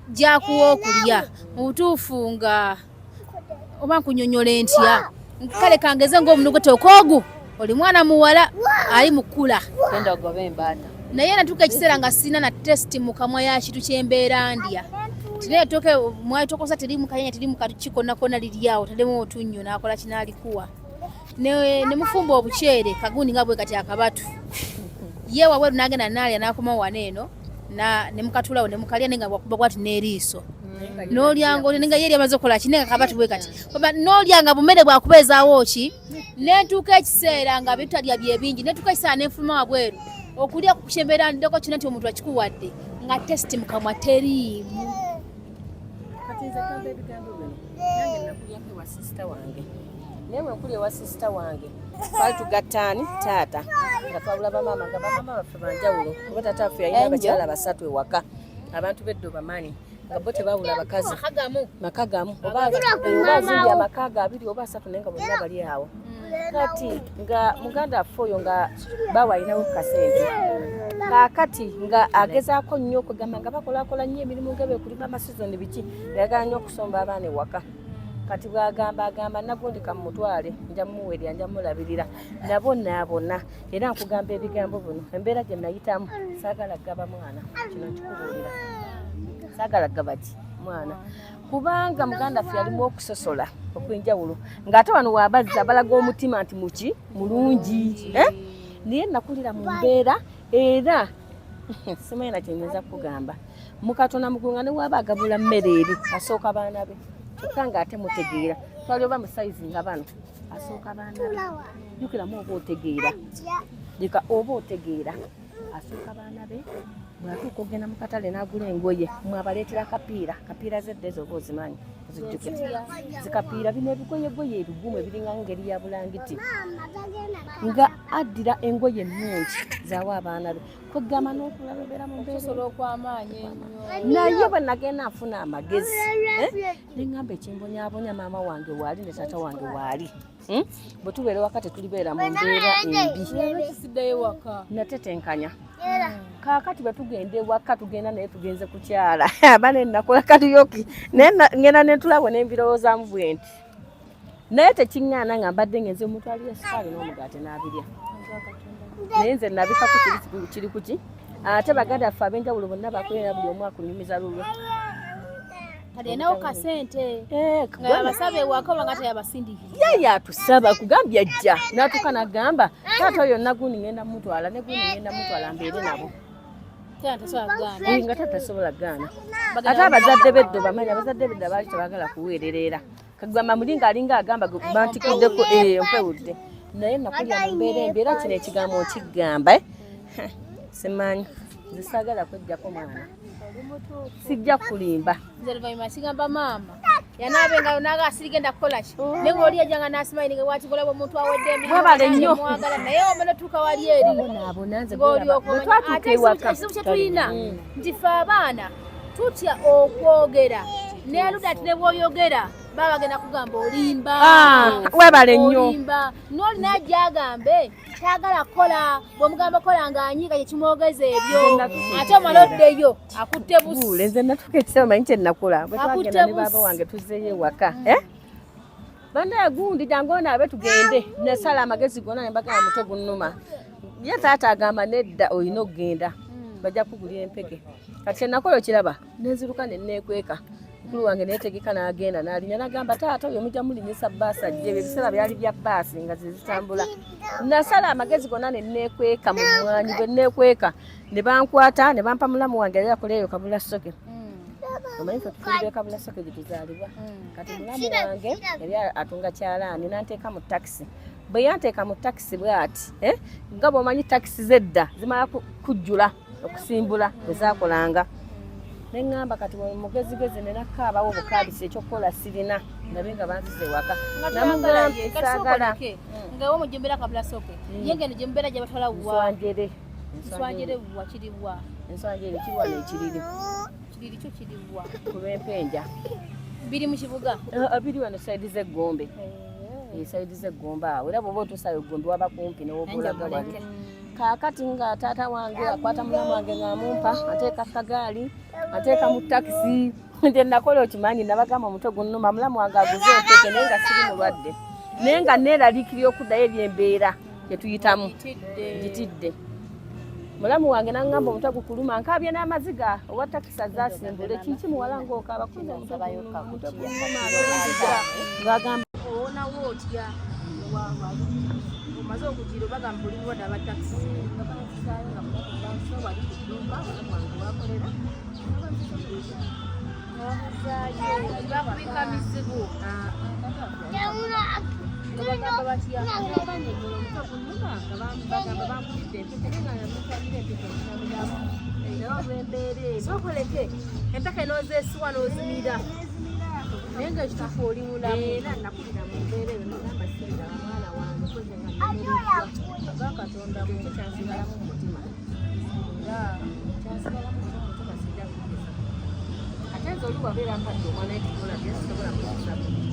gy'akuwa okulya mu butuufu nga oba nkunyonnyola ntya kale kangeze ng'omunugu tokoogu oli mwana muwala ali mu kkula. Genda ogobe embaata. Naye natuuka ekiseera nga sirina na test mu kamwa ya kintu kyembeera ndya. Tinaye toke mwatokosa teri mu kanyanya teri mu kaki konna konna liri awo tademu otunnyo n'akola kinaalikuwa. Ne mufumba obuceere kagundi nga bwe kati akabatu. Ye wabweru n'agenda n'alya n'akomawo wano eno ne mukatuulawo ne mukalya naye nga bwakuba bw'ati n'eriiso. N'olyanga olya naye nga ye eri amaze okukola ki naye nga kabatu bwe kati. Oba n'olya nga bumere bwakubeezaawo ki? Ne ntuuka ekiseera nga bitalya bye bingi ne ntuuka ekiseera ne nfuluma wabweru okulya ku kyembeera ndiddeko kyonna nti omuntu akikuwadde nga test mu kamwa teriimu. Kati nze gamba ebigambo bino nange nakulyako ewa sisita wange naye bwe nkulya ewa sisita wange twali tugattaani taata nga twabula bamaama nga bamaama baffe banjawulo kuba taata waffe yalina abakyala basatu ewaka abantu b'eddo bamanyi nga bo tebawula bakazi maka gamu oba azimbye amaka ga 2 oba 3 naye nga bonna bali awo. Kati nga muganda waffe oyo nga bawa alinawo kasente kaakati nga agezaako nnyo okugamba nga bakolaakola nnyo emirimu nga beekulima amasizoni biki ng'ayagala nnyo okusomba abaana ewaka. Kati bw'agamba agamba nagundi kamutwale nja mmuweerera nja mmulabirira nabo naabona era nkugamba ebigambo bino embeera gye nayitamu saagala gaba mwana kino nkikubuulira saagala gaba ki mwana kubanga muganda waffe yalimu okusosola okw'enjawulo ng'ate wano wabazza balaga omutima nti muki mulungi naye nakulira mu mbeera era simanyi na kye nnyinza kukugamba mukatona mugunga ne waaba agabula mmere eri asooka baana be kyokka ng'ate mutegeera twali oba mu sayizi nga bano asooka baana be jjukiramu oba otegeera leka oba otegeera asooka baana be bw'atuuka okugenda mu katale n'agula engoye mwabaleetera kapiira kapiira z'edda ezo oba ozimanyi ozijjukira zikapiira bino ebigoyegoye ebigumu ebiringa ngeri ya bulangiti nga addira engoye ennungi zaawa abaana be kwegamba n'okulaba obeera mu mbeera okw'amaanyi ennyo. Naye bwe nagenda nfuna amagezi ne ŋŋamba ekimbonyaabonya maama wange waali ne taata wange waali. Bwe tubeera waka tetulibeera mu mbeera embi. Natetenkanya. Kaakati bwe tugenda ewaka tugenda naye tugenze kukyala. Aba ne nakola karaoke naye ngenda ne ntulabo ne mbirowoozaamu bwe nti. Naye tekiŋŋaana nga mbadde ngenze omuntu alya sukaali n'omugaati n'abirya. Naye nze nabikako kiri kuki ate baganda baffe ab'enjawulo bonna bakulera buli omu akunyumiza lulwe. Kati alinawo kasente nga yabasaba ewaka oba nga teyabasindikira. Ye yatusaba kugambye ajja n'atuuka n'agamba taata oyo nagundi ngenda mutwala ne gundi ngenda mutwala mbeere nabo. Nga taata tasobola kugaana. Ate abazadde b'eddo bamanyi abazadde b'eddo baali tebaagala kuweerera era. Kagamba mulinga alinga agamba bantikuddeko mpewudde. Naye nakulira mu mbeera embi era kino ekigambo nkigamba. Simanyi nze saagala kweggyako mwana. Sijja kulimba. Nze oluvannyuma sigamba maama yanaaba engalo naga sirigenda kukola ki naye ng'oli yajjanga n'asimayininga bw'akikola omuntu awedde emirimu Mwebale nnyo. mwagala naye omala otuuka wali eri Bonaabona nze ng'oli bwe twatuuka ewaka. Ekizibu kye tulina nti ffe abaana tutya okwogera naye luda ati ne bw'oyogera baba bagenda kugamba olimba. Webale nnyo. Olimba n'oli najja agambe kyagala kukola bw'omugamba kola ng'anyiiga kye kimwogeza ebyo ate omala oddeyo akutte busi. Nze natuuka ekiseera omanyi kye nakola bwe twagenda ne baaba wange tuzzeeyo ewaka. Bannaye gundi jangu onaabe tugende. Nasala amagezi gonna ne mbagamba mutwe gunnuma. Ye taata agamba nedda olina okugenda bajja kukugulira empeke. Kati kye nakola okiraba nenziruka ne neekweka. Mukulu wange neetegeka n'agenda n'alinnya n'agamba taata oyo mujja mulinnyisa bbaasi ajje ebyo ebiseera byali bya bbaasi nga ze zitambula. Nasala amagezi gonna ne neekweka mu mmwanyi bwe neekweka ne bankwata ne bampa mulamu wange yali akola eyo Kabula Soke. Omanyi ffe tufumbye Kabula Soke gye tuzaalibwa. Kati mulamu wange yali atunga kyalaani n'anteeka mu takisi. Bwe yanteeka mu takisi bw'ati nga bw'omanyi takisi z'edda zimala kujjula okusimbula bwe zaakolanga. Ne ŋŋamba kati mugezigezi ne nakaabawo obukaabisi ekyokukola sirina ndabe nga banzize ewaka. Namugamba saagala. Nga wo mujumbira Kabula Soke. Ye ngeno gye mubeera gye batwala wa? Nswanjere. Nswanjere wa kiri wa? Nswanjere kiri wano ekiriri. Kiriri kyo kiri wa? Ku lw'Empenja. Biri mu kibuga? Biri wano sayidi z'eggombe. Sayidi z'eggombe awo era bw'oba otuusayo eggombe waba kumpi n'owoobulaga wali. Kaakati nga taata wange akwata mulamu wange ng'amumpa ateeka kagaali ateeka mu takisi. Nze nakola okimanyi nabagamba omutwe gunnuma mulamu wange aguze empeke naye nga siri mulwadde naye nga neeraliikirira okuddayo eri embeera gye tuyitamu gitidde. Mulamu wange n'aŋŋamba omutwe gukuluma nkaabye n'amaziga owa takisi azze asimbule kiki muwala ng'okaaba kunze omutwe gunnuma ng'agamba owonawo otya omaze okugira obagamba oli mulwadde aba takisi nga banzizaayo nga banzizaayo wali ku dduuka mulamu wange wakolera bakubika mizibu nga bagamba batya sokoleke empeke n'ozeesiwa n'ozimira naye nga ekituufu oli mulamu. Era nakulira mu mbeera eyo nagamba singa mwana wange koze nga nnemereddwa Katonda ekyo kyansigalamu mu mutima. Era kyansigalamu mu mutima sijja kugeza. Ate nze oli wabeera mpadde omwana ekikola bye sisobola kugeza bulungi.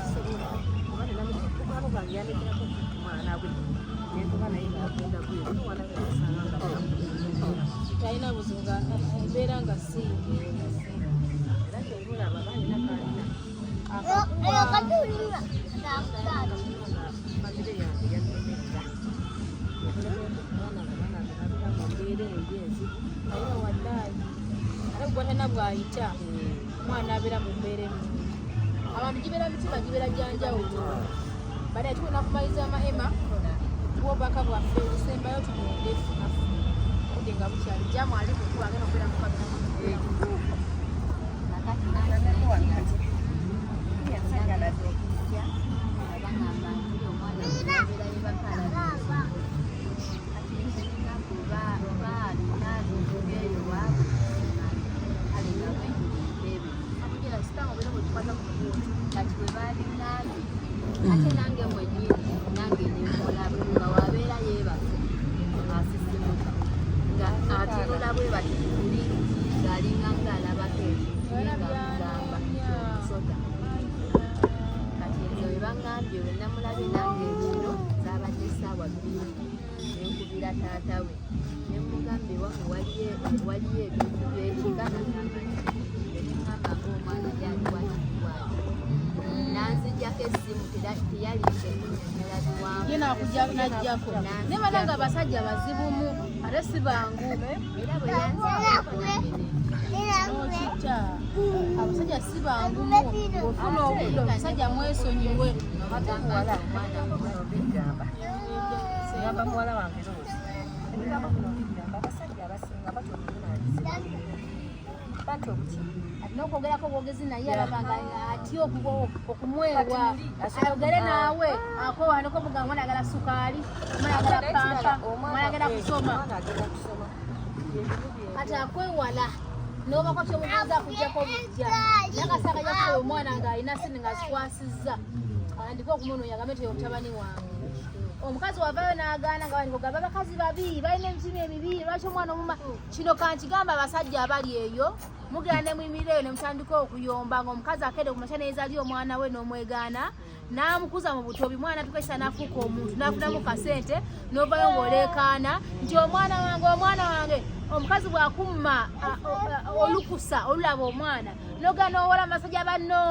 Sisobola kuba nina mukwano gwange yandekerako mwana we nenkuba naye ng'agenda bweru omwana we nasanga nga talina buzibu nga embeera nga si era kyolaba balina kalina famire yange yannemerera mu mbeera embi enzibu naye wallahi ate gwatana bw'ayita omwana abeera mu mbeera ennungi. Abantu gibeera mitima gibeera gyanjawulo. Bade tugenda kumaliza amahema tuwa obubaka bwaffe obusembayo tugende naffe budde nga bukyali jamu ali mukuba agenda okubeera mu kamera. Ate nange mwennyini nange nemulaba nga wabeera yeebase asisimuka nga atunula bwe bati tuli ng'alinga ng'alabako ekintu naye nga mugamba omusota. Kati nze bwe baŋŋambye bwe namulabye nange ekiro zaabadde ssaawa 2 ne nkubira taata we ne mugamba ewammwe waliyo ebintu by'ekika nagamba nti ne ŋŋamba ng'omwana yali bwati nanzijjako essimu teyalinze kunnyonnyola biwanvu. Ye n'ajjako naye banange abasajja bazibumu ate si bangu. Era bwe yanzijjako nange n'okita abasajja si bangumu ofuna obudde omusajja mwesonyiwe. Ate muwala ngamba muwala wange Rose ebigambo bino bigamba abasajja abasinga batya obuvunaanyizibwa. Ati n'okwogerako obwogezi naye alaba nga atya okumwewa ayogere naawe akowaneko mugamba omwana ayagala sukaali, omwana ayagala pampa, omwana ayagala kusoma, kati akwewala nobako kyomubuuza akujjako bujja nakasanga jakukola omwana ng'alina sente ng'azikwasizza atandike okumunoonya agambe nti oyo mutabani wange. Omukazi wavayo n'agaana nga bali kugamba abakazi babi balina emitima emibi, lwaki omwana omuma kino. Kankigamba abasajja abali eyo, mugenda ne muyimirira eyo ne mutandika okuyomba ng'omukazi akedde ku makya neyezaali omwana we n'omwegaana n'amukuza mu butobi, mwana tukesa n'afuuka omuntu n'afunamu kasente, n'ovayo ng'oleekaana nti omwana wange, omwana wange. Omukazi bw'akumma olukusa olulaba omwana n'ogenda n'owola amasajja banno,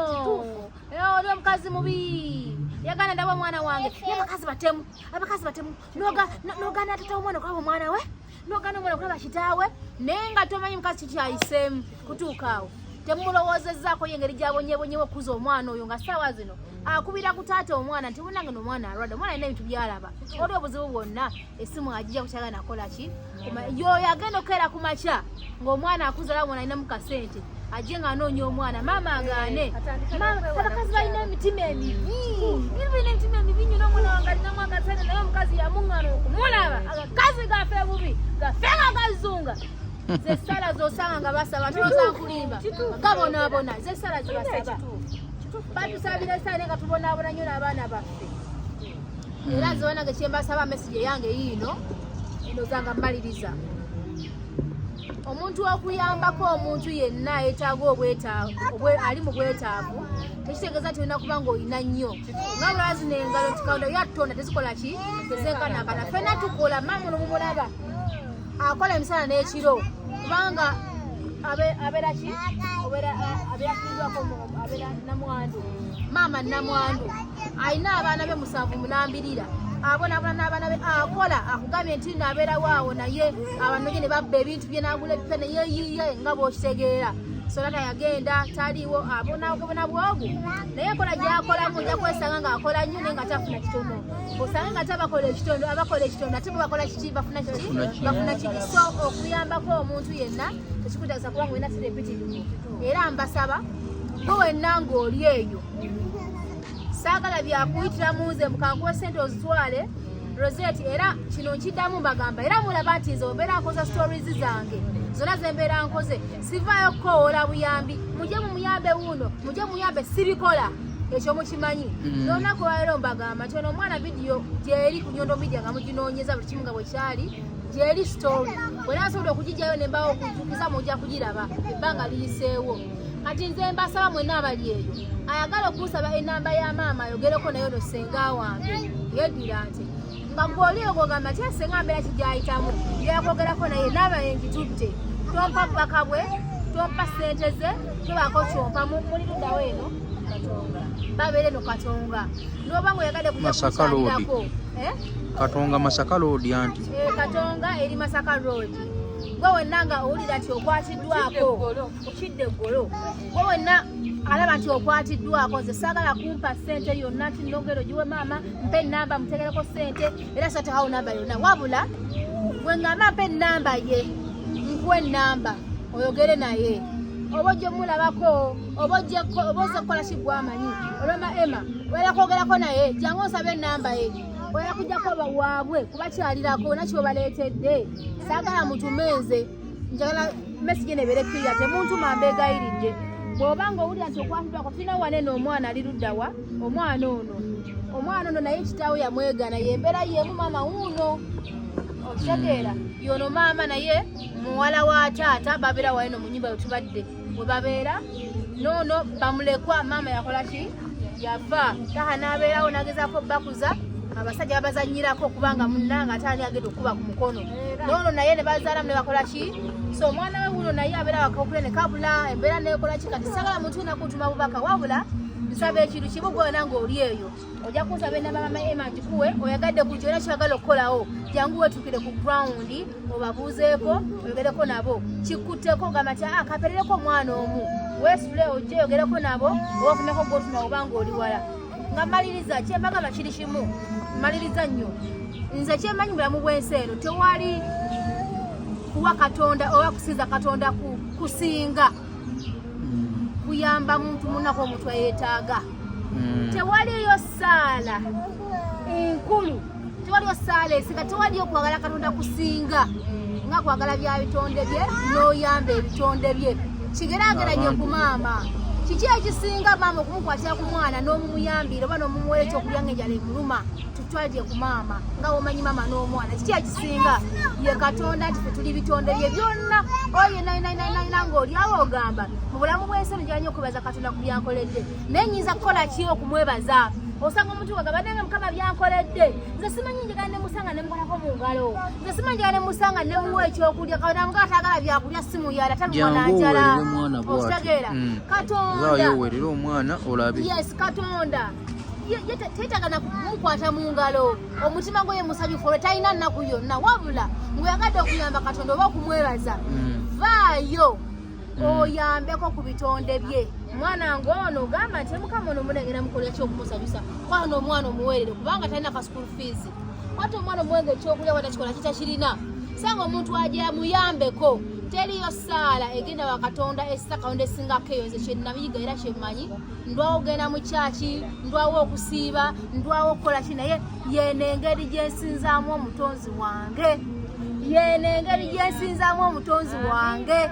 oli omukazi mubi yagana ndaba omwana wange. Ye abakazi batemu, abakazi batemu. N'ogaana tata omwana okulaba omwana we, n'ogaana omwana okulaba kitaawe, naye nga tomanyi mukazi kikyayiseemu kutuuka awo. Temulowoozezaako ye engeri gyabonyebonyewo okukuza omwana oyo, nga ssaawa zino akubira ku taata omwana nti munange nomwana alwadde, omwana alina ebintu byalaba, oli obuzibu bwonna esimu agijja kukyagala nakola ki. Yoyo agenda okukeera ku makya ng'omwana akuze olaba omwana alinamu kasente, ajje ng'anoonya omwana, maama agaane. Abakazi balina emitima emibi, balina emitima emibi nnyo. N'omwana wange alinamu akasente naye omukazi yamuŋŋana okumulaba. Agakazi gafe bubi, gafe nga gazunga zesala zosanga nga basaba tolooza nkulimba, gabonaabona zesala zebasaba. Batusabira esala naye nga tubonaabona nnyo n'abaana baffe. Era nze banange kyembasaba, message eyange yiino endowooza nga mmaliriza, omuntu okuyambako omuntu yenna yeetaaga ali mu bwetaavu tekitegeeza nti olina kuba ng'olina nnyo. Nga bulala zino engalo nti Katonda yatonda tezikola ki, tezenkanankana. Ffenna tukola. Maama ono mumulaba akola emisana n'ekiro kubanga abeera ki, abeera afiiriddwako, abeera namwandu. Maama namwandu alina abaana be 7 mulambirira, abonaabona n'abaana be. Akola akugambye nti nno abeerawo awo, naye abanoge ne babba ebintu bye n'agula ebipya neyeyiye nga bw'okitegeera. Solata yagenda taliiwo, abonaabona bwogu, naye enkola gyakolamu ojja kwesanga ng'akola nnyo naye nga tafuna kitono. Osange nga tabakola ekitono, abakola ekitono ate bo bakola kiki, bafuna kiki, bafuna kiki. So okuyambako omuntu yenna tekikutagisa kubanga olina sente empitirivu. Era mbasaba gwe wenna ng'oli eyo, saagala byakuyitira mu nze mukankuwa sente ozitwale Rosette. Era kino nkiddamu mbagamba, era mulaba nti nze obeera nkoza stories zange zonna zembeera nkoze, sivaayo kukowoola buyambi, mujye mumuyambe wuuno, mujye muyambe, sibikola ekyo mukimanyi. N'olunaku lwaleero mbagamba nti ono omwana vidiyo gyeri ku Nyondo Media nga muginoonyeza buli kimu nga bwe kyali gyeri story, bwe nasobola okugijjayo ne mbawo okujjukiza, mujja kugiraba ebbanga liyiseewo. Kati nze mbasaba mwenna abali eyo ayagala okunsaba enamba ya maama ayogereko naye ono senga wange yeddira nti nga gwe oli ogamba nti senga mbeera kigyayitamu njagala naye naaba engitutte, tompa bubaka bwe, tompa ssente ze, tobaako kyompa. Muli luddawo eno, babeera eno Katonga, noba nga oyagadde kujja Masaka Road. kukyalirako, eh? Katonga Masaka Road anti. Eh, Katonga eri Masaka Road. Gwe wenna nga owulira nti okwatiddwako, okidde eggolo, gwe wenna alaba nti okwatiddwako, nze saagala kumpa ssente yonna nti nogero giwe maama, mpe enamba mutegereko ssente, era satekawo namba yonna. Wabula gwe ngamba mpe enamba ye, nkuwa enamba oyogere naye, oba ojja omulabako, oba oba oza kukola ki gwamanyi. Olwama Emma oyala kwogerako naye, jangu osaba enamba ye, oyala kujjako waabwe kubakyalirako nakyobaleetedde. Saagala mutume nze, njagala message nebeere clear, temuntuma, mbeegayiridde. Bw'oba nga owulira nti okwatiddwako, tulina wanene omwana ali luddawa, omwana ono naye kitaawe yamwegaana, yembeera yemu. Maama wuuno okitegeera, yono maama naye muwala wa taata, babeera waneno mu nyumba wetubadde we babeera noono bamulekwa. Maama yakola ki, yafa taha n'abeerawo n'agezaako bakuza abasajja babazanyirako kubanga munnanga ate ani agenda okukuba ku mukono noono naye ne bazaalamu ne bakola ki. So omwana we wuno naye abeera wakaokule ne kabula embeera nekola ki. Kati sagala muntu yina kuntuma bubaka, wabula nsaba ekintu kimu, gwena ng'oli eyo ojja kunsaba enamba mama Emma ngikuwe, oyagadde kujja olina kyagala okukolawo, jangu wetuukire ku ground obabuuzeeko oyogereko nabo kikutteko, gamba nti ah, kaperereko omwana omu, weesule ojje oyogereko nabo oba ofuneko gwotuma obanga oli wala. Nga maliriza, kyembagamba kiri kimu, maliriza nnyo. Nze kyemanyi mu bulamu bw'ensi eno tewali Kuwa Katonda oba kusinza Katonda kusinga kuyamba muntu munako omuntu ayeetaaga. Tewaliyo ssaala enkulu, tewaliyo ssaala esinga, tewaliyo kwagala Katonda kusinga nga kwagala bya bitonde bye n'oyamba ebitonde bye. Kigeraageranye ku maama. Kiki ekisinga maama okumukwatira ku mwana n'omumuyambira oba n'omumuwa ekyokulya ng'enjala emuluma? Tutwalire ku maama nga womanyi maama n'omwana. Kiki ekisinga? Ye Katonda, nti ffe tuli bitonde bye byonna. Oyo yenna yenna yenna yenna ng'oli awo ogamba mu bulamu bw'ensi eno njagala nnyo okwebaza Katonda ku byankoledde, naye nnyinza kukola ki okumwebaza? Osanga omuntu ng'agamba nange Mukama byankoledde, nze simanyi njagala ne musanga ne mukolako mu ngalo, nze simanyi njagala ne musanga ne muwa ekyokulya. Katonda nga ataagala byakulya si muyala, talumwa na Jangu njala. oweerere omwana bw'atyo. Okitegeera? Katonda Vaayo oweerere omwana olabe. Yes, Katonda ye teetaaga na kumukwata mu ngalo, omutima gwe ye musanyufu olwo talina nnaku yonna. Wabula ng'oyagadde okuyamba Katonda oba okumwebaza, vaayo oyambeko ku bitonde bye. Mwana ng'ono ogamba nti Mukama ono munengera mukolera ki okumusanyusa? Kwano omwana omuweerere kubanga talina ka school fees, kwata omwana omuwenga ekyokulya watakikola kitakirina. Sanga omuntu aja muyambeko. Teriyo ssaala egenda wa Katonda essa Katonda esingako eyo. Nze kyenayiga era kyemmanyi, ndwawo ogenda mu kyaki, ndwawo okusiiba, ndwawo okukola ki, naye yeno engeri gyensinzaamu omutonzi wange, yeno engeri gyensinzaamu omutonzi wange.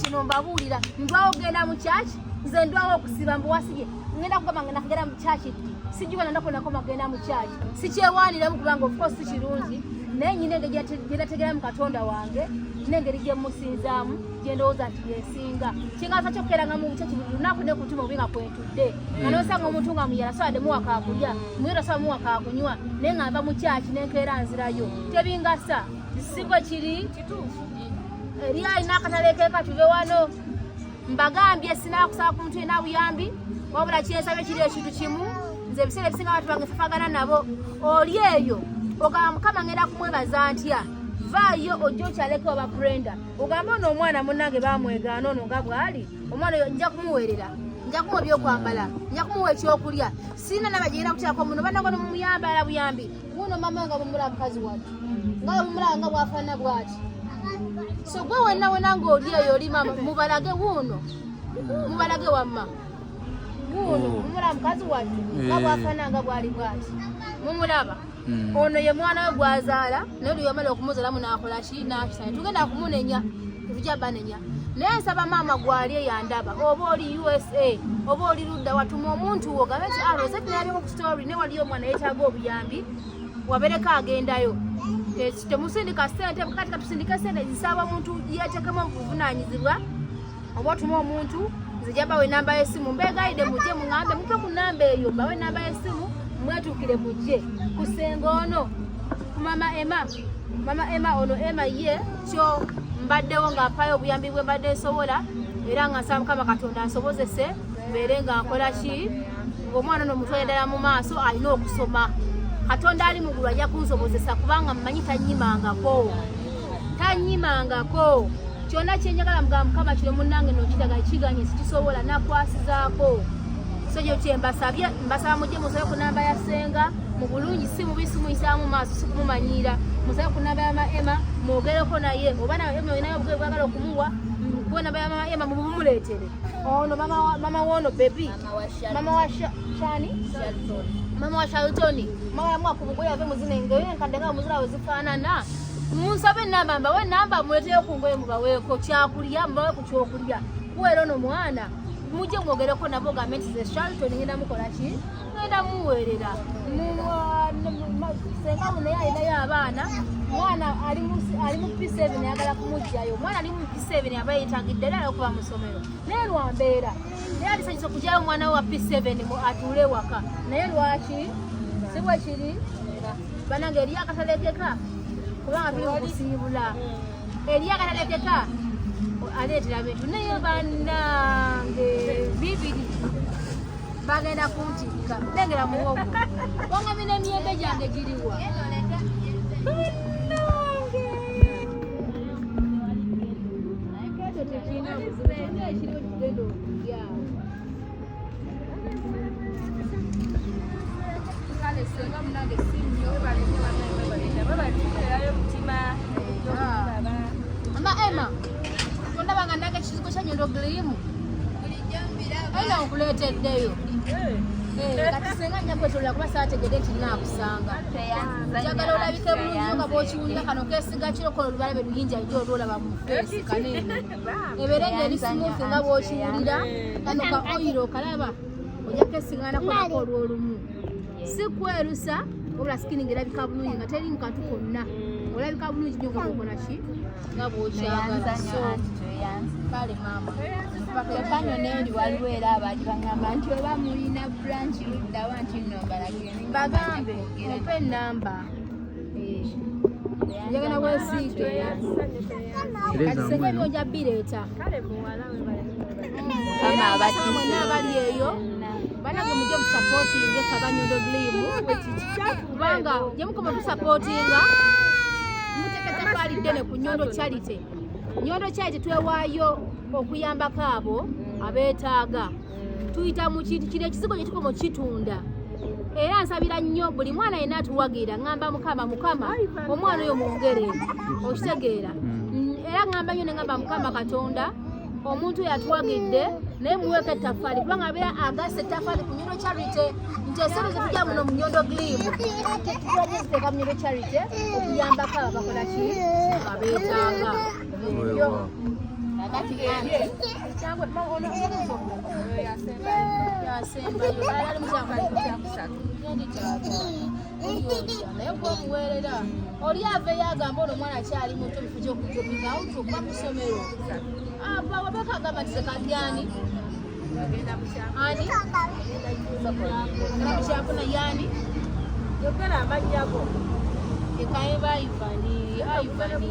Kino mbabuulira, ndwawo ogenda mu kyaki, nze ndwawo okusiiba, mbuwasibye ngenda kugamba ngenda kugenda mu kyaki ddi? Sijjuka nanaku nakoma kugenda mu kyaki, sikyewaaniramu kubanga of course si kirungi, naye nyina engeri gye nategeeramu Katonda wange n'engeri gye musinzaamu gye ndowooza nti yesinga. Kingasa kyokkeranga mu kyaki buli lunaku ne ku mutima obi nga kwentudde, nga nosanga omuntu nga muyala sowadde muwa kakulya, muyala sowa muwa kakunywa, naye nga nva mu kyaki nenkeera nzirayo, tebingasa. Si bwe kiri? Eri alina akatale keeka tuve wano. Mbagambye sinaba kusaba ku muntu yenna buyambi, wabula kyensabye kiri ekintu kimu. Nze ebiseera ebisinga abantu bange fafagana nabo. Oli eyo ogamba Mukama ngenda kumwebaza ntya? Vaayo ojje okyaleko oba Brenda, ogambe ono omwana munnange bamwegaana ono nga bw'ali omwana oyo, nja kumuweerera, nja kumuwa ebyokwambala, nja kumuwa ekyokulya, sirina naba gyegenda kuteekako muno. Bannange ono mumuyamba ala buyambi. Wuuno maama nga bumulaba mukazi wattu, nga bumulaba nga bw'afaanana bw'ati. So gwe wenna wenna ng'oli eyo oli maama, mubalage wuuno, mubalage wamma wuuno. Mumulaba mukazi wattu nga bw'afaanana nga bw'ali bw'ati, mumulaba. Ono ye mwana we gw'azaala, naye oli yamala okumuzaalamu n'akola ki? N'akisanya. Tugenda kumunenya, tetujja banenya, naye nsaba maama gw'ali eyandaba, oba oli USA oba oli ludda, watuma omuntu wo gambe nti ah, Rosette nalabeko ku story ne waliyo omwana yeetaaga obuyambi, wabereko agendayo. Temusindika ssente kati, katusindike ssente. Nsaba omuntu yeetekemu obuvunaanyizibwa oba otuma omuntu. Nze bawe enamba y'essimu, mbegayidde mujje muŋŋambe, mupe ku namba eyo, bawe enamba y'essimu, mwetuukire mujje kusenga ono ku mama Emma. Mama Emma ono, Emma ye kyo mbaddewo nga mpayo obuyambi bwe mbadde nsobola, era nga nsaba Mukama Katonda ansobozese mbeere nga nkola ki ng'omwana ono mutwale ddala mu maaso, alina okusoma. Katonda ali mu ggulu ajja kunsobozesa kubanga mmanyi tannyimangako, tannyimangako. Kyonna kyenjagala mugamba Mukama kino munnange nokiraga kiganye sikisobola, nakwasizaako. So kyo kyembasabye, mbasaba mujje musabe ku namba ya ssenga mu bulungi, si mubi, simuyisaamu maaso, si kumumanyiira. Musabe ku namba ya mama Emma mwogereko naye, oba nawe Emma olinayo obugoye bwagala okumuwa, kuba namba ya mama Emma mubumuleetere. Ono mama wono baby, mama wa Shani, mama wa Shaltoni, mama yamuwa ku bugoye ave muzina engoye enkadde nga muzira we zifaanana. Munsabe enamba, mbawe enamba, muleeteyo ku ngoye, mubaweeko kyakulya, mubawe ku kyokulya kuweera ono mwana. Mujje mwogereko nabo, gambe nti ze Shalton ngenda mukola ki, ngenda muweerera. Senga buno naye alinayo abaana, mwana ali mu P7 ayagala kumugjayo. Omwana ali mu P7 aba yeetagidde era okuva mu ssomero, naye lwambeera naye alisanyusa okugyayo omwana we wa P7 atuule ewaka. Naye lwaki si bwe kiri? Banange, eri akatalekeka kubanga tuli mu kusiibula, eri akatalekeka aleetera bintu. Naye bannange bibiri bagenda kuntikka, nengera muwogo wangamye n'emiyembe gyange giriwa? Bannange, ekyo tekirina buzibu kyonna ekiriwo tugenda okulya. Kale senga munange si nnyo. Ma Emma, tondaba nga nange ekizigo kya Nyondo Gleam. Era nkuleeteddeyo. Kati senga nja kwetolola kuba saategedde nti nnaakusanga. Njagala olabike bulungi nnyo nga bw'okiwulira kano keesiga kirokola olubalabe luyinja jjo olwolaba mu feesi kaneeno. Ebeere ng'eri smooth nga bw'okiwulira. Kano ka oil okalaba ojja keesiŋŋaanako nako olw'olumu. Si kwerusa wabula skin ng'erabika bulungi nga teri mu kantu konna. Olabika bulungi nnyo nga bw'okola ki nga bw'okyagala. So kale maama. Kyokka nno n'eri waliwo era abaali bagamba nti oba mulina branch luddawa nti nno mbalagire Bagambe mpe ennamba. Njagala weesiige. Kati senga ebyo ojja bireeta. Mukama abatisse. Mwenna abali eyo banange mujje musapootinge ffe aba Nyondo Gleam kubanga gye mukoma tusapootinga muteeka ettaffaali ddene ku Nyondo Charity. Nyondo Charity twewaayo okuyambako abo abeetaaga. Tuyita mu kintu kino ekizigo gye tukoma okukitunda. Era nsabira nnyo buli mwana yenna atuwagira ŋŋamba Mukama Mukama omwana oyo mwongere okitegeera. Era ŋŋamba nnyo ne ŋŋamba Mukama Katonda omuntu oyo atuwagidde naye muweeko ettaffaali kubanga abeera agasse ettaffaali ku Nyondo Charity nti esente ze tujja muno mu Nyondo Gleam tubadde ziteeka mu Nyondo Charity okuyambako abo abakola ki abeetaaga. Ebyo. Naye gwomuweerera oli aveeyo agamba ono omwana akyali muto mu kifo ky'okujopinga out okuva mu ssomero. Wabeka agamba nti zekadyani ani mukyafuna yani Yogera amannya go. Ekaeba Ivani, Ivani,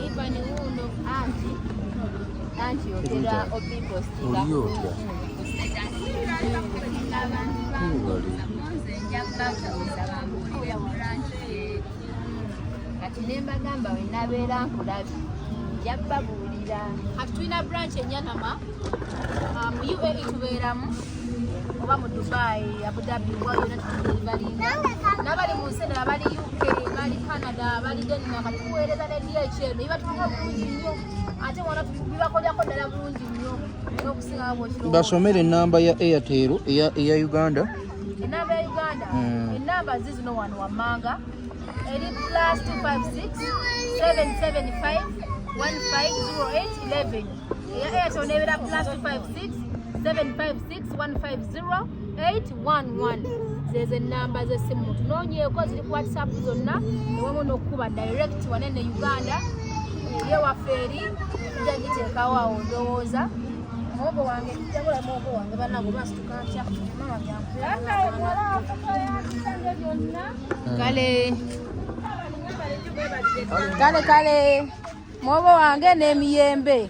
Ivani wuuno. Anti otera obipostinga. Oli otya? Nze nja kubabuuza bambuulire branch eri. Kati ne mbagamba we nabeera nkulabye nja kubabuulira. Kati tulina branch e Nyanama, mu UAE tubeeramu oba mu Dubai, Abu Dhabi, wa yonna tutudeliveringa. N'abali mu nsi endala bali UK, bali Canada, bali Denmark, tuweereza ne DHL bibatuuka bulungi nnyo ate wano bibakolerako ddala bulungi nnyo n'okusinga bw'okirowooza. Basomere ennamba ya Airtel eya Uganda. Ennamba ya Uganda, ennamba zizino wano wammanga eri plus 256 775 1508 11. Eya Airtel nebeera plus 256 756 150 811. Zezo ennamba z'essimu tunoonyeeko ziri ku WhatsApp zonna ewamu n'okukuba direct wanene Uganda eyewaffe eri tujja giteekawo awo ndowooza. Muwogo wange njagala muwogo wange bannange oba nsituka ntya maama byankuba. Kale kale kale muwogo wange n'emiyembe.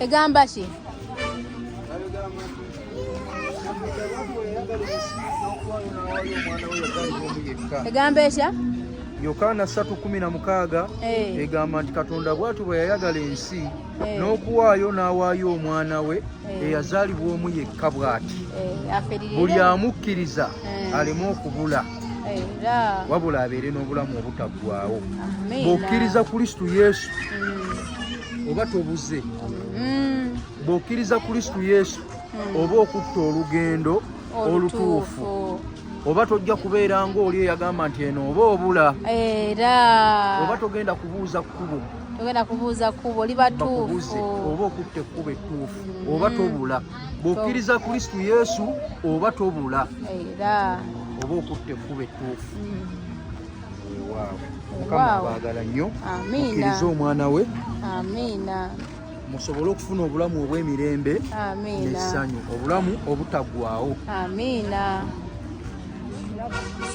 Egamba ki? Egamba etya? Yokaana 3:16 egamba nti Katonda bw'atyo bwe yayagala ensi n'okuwaayo n'awaayo omwana we eyazaalibwa omu yekka bw'ati. Buli amukkiriza aleme okubula wabula abeere n'obulamu obutaggwaawo. Bw'okkiriza Kristo Yesu oba tobuze. Bw'okkiriza Kristo Yesu oba okutta olugendo olutuufu. Oba tojja kubeera ng'oli eyagamba nti eno oba obula. Era oba togenda kubuuza kkubo. Togenda kubuuza kkubo liba ttuufu. Oba okutta ekkubo ettuufu oba tobula. Bw'okkiriza Kristo Yesu oba tobula. Era oba okutta ekkubo ettuufu. Weewaawo. Mukama abaagala nnyo. Mukkirize omwana we. Amiina. Musobole okufuna obulamu obw'emirembe n'essanyu, obulamu obutaggwaawo. Amiina.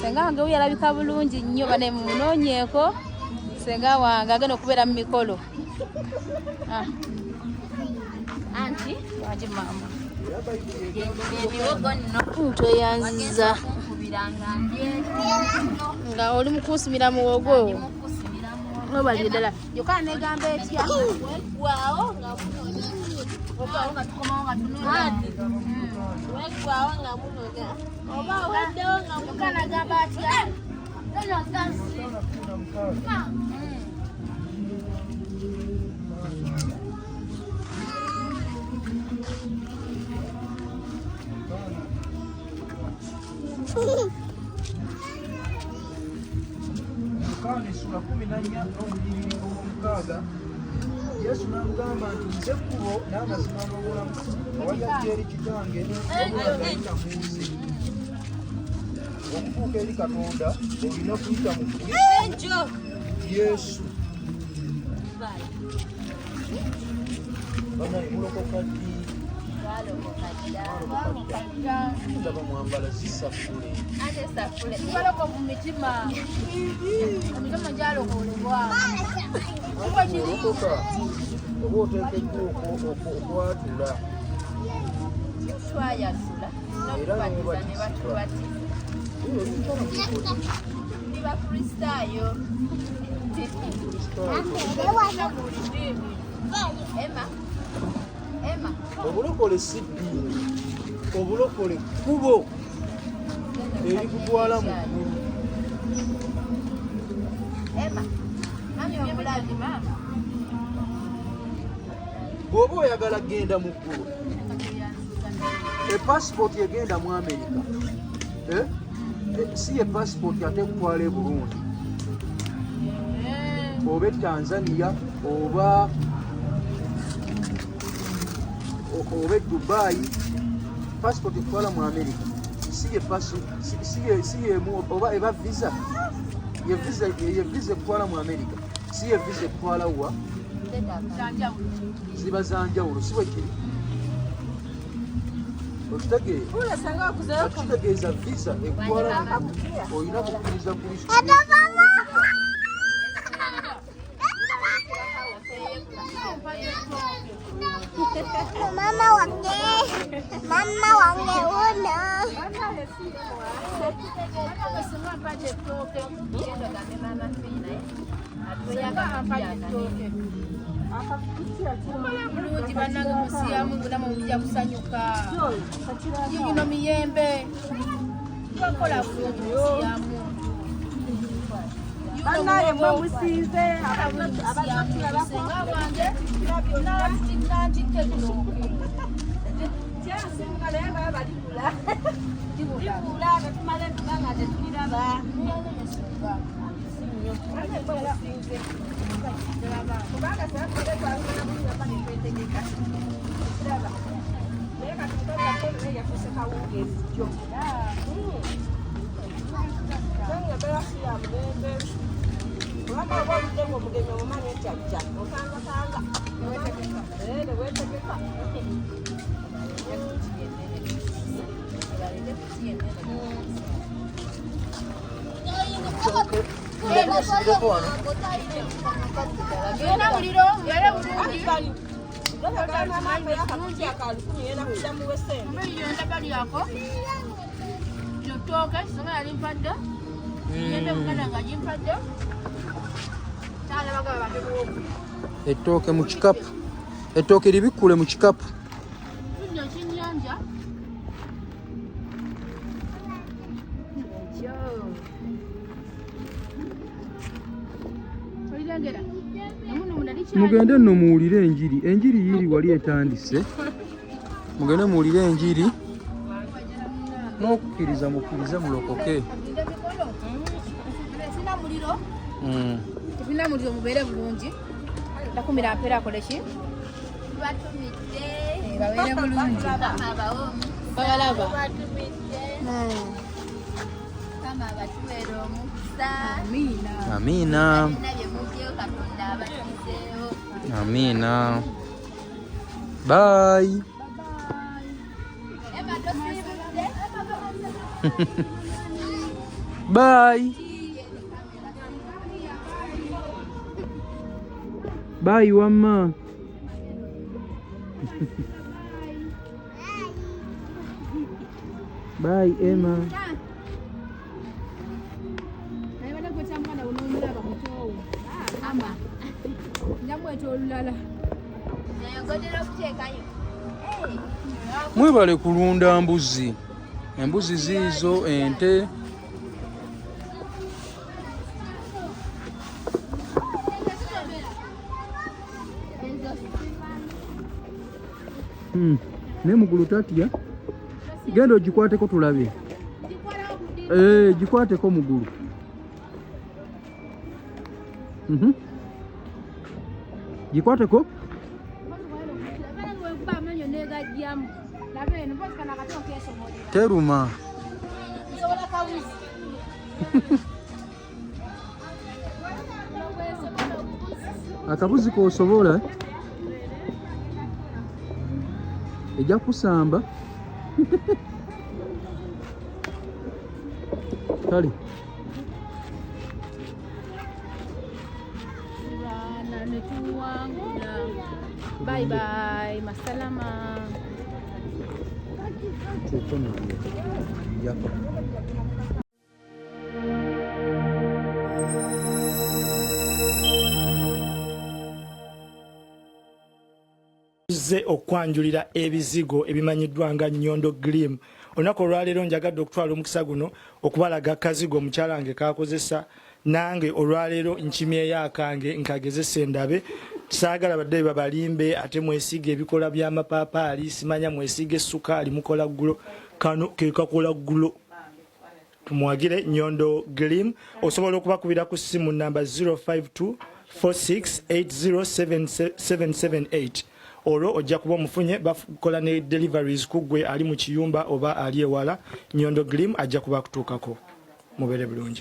Senga wange wuyo alabika bulungi nnyo bane mumunoonyeeko. Senga wange agenda okubeera mu mikolo. Anti wangi maama. Emiwogo nno tweyanziza. Nga oli mu kunsimira muwogo. Obalire ddala. Yokaana negamba etya? Weggwaawo nga bunoonya. Yokaana essula 14 n'olunyiriri olw'omukaaga Yesu n'amugamba nti nze kkubo n'amazima n'obulamu awali ajja eri kitange wabula ng'ayita mu nze. Okutuuka eri Katonda olina kuyita mu Kristo Yesu. Banaye mulokoka ddi? Ndaba mwambala zisafule. Ate safule. Tubaloko mu mitima. Emitima gyalokolebwa. Olokoka oba oteekeddwa okwatula. Twayasula Era n'okubatiza ne batubatiza. Tuli Bakristaayo. Emma. Emma. Obulokole si ddiini, obulokole kkubo erikutwala mu ggulu. Emma. Mami omulabi maama. Bw'oba oyagala kugenda mu ggulu, epasipooti egenda mu Amerika si ye pasipooti ate ekutwala e Burundi oba e Tanzania oba e Dubai. Passport ekutwala mu Amerika si yemu oba eba visa ye visa ekutwala mu Amerika si ye visa ekutwala wa ziba za njawulo, si bwe kiri? Okitegeera? Kitegeeza visa ekutwala mu ggulu olina kukkiriza Kristo. Mama wange una. Bulungi bannange musiyamu bulamu mujja kusanyuka. Gino miyembe. Twakola bulungi musiyamu. Bannaye mwe musiize abatulabako wange nantike ettooke. Kyasinga naye baba balibula. Libula ne tumala entuga nga tetuliraba. Kubanga singa twalina bulungi ne twetegeka. Kiraba. Naye kati mukazi waffe naye yafuuse kawungeezi jjo. Kubanga mbeera si ya mulembe. Kubanga oba oludde ng'omugenyi omumanyi nti ajja, okangakanga. Weetegeka. Ettooke mu kikapu, ettooke libikkule mu kikapu. Mugende nno muwulire enjiri, enjiri yiri wali etandise. Mugende muwulire enjiri n'okukkiriza, mukkirize mulokoke. Tebirina muliro mubeere bulungi. Ndakumira mpeera akole ki? Tubatumidde. Babeere bulungi. Babalaba. Mukama abatuweere omukisa. Amiina. Amiina. Bye mugyeyo Katonda abatumiseewo. Amiina. Bye. Emma tosiibudde. Bye. Bye wamma. Bye Emma. Namweta olulala. Nayogedera okuteekayo. Mwebale kulunda mbuzi. Embuzi ziizo, ente. Naye mugulu tatya. Genda ogikwateko tulabe. Gikwateko mugulu. Gikwateko. Teruma. Akabuzi kosobola ejja kusamba. Kale Bye bye, masalama. Tuzze okwanjulira ebizigo ebimanyiddwa nga Nyondo Glim. Olunaku olwaleero njagadde okutwala omukisa guno okubalaga akazigo omukyala wange k'akozesa, nange olwaleero nkimyeyo akange nkagezese ndabe. Saagala badde babalimbe ate mwesiige ebikola by'amapaapaali, simanya mwesiige essukaali mukola ggulo. Kano ke kakola ggulo. Tumwagire Nyondo Glim. Osobola okubakubira ku ssimu namba 052 4680778. Olwo ojja kuba omufunye. Bakola ne deliveries ku ggwe ali mu kiyumba oba ali ewala. Nyondo Glim ajja kuba akutuukako. Mubeere bulungi.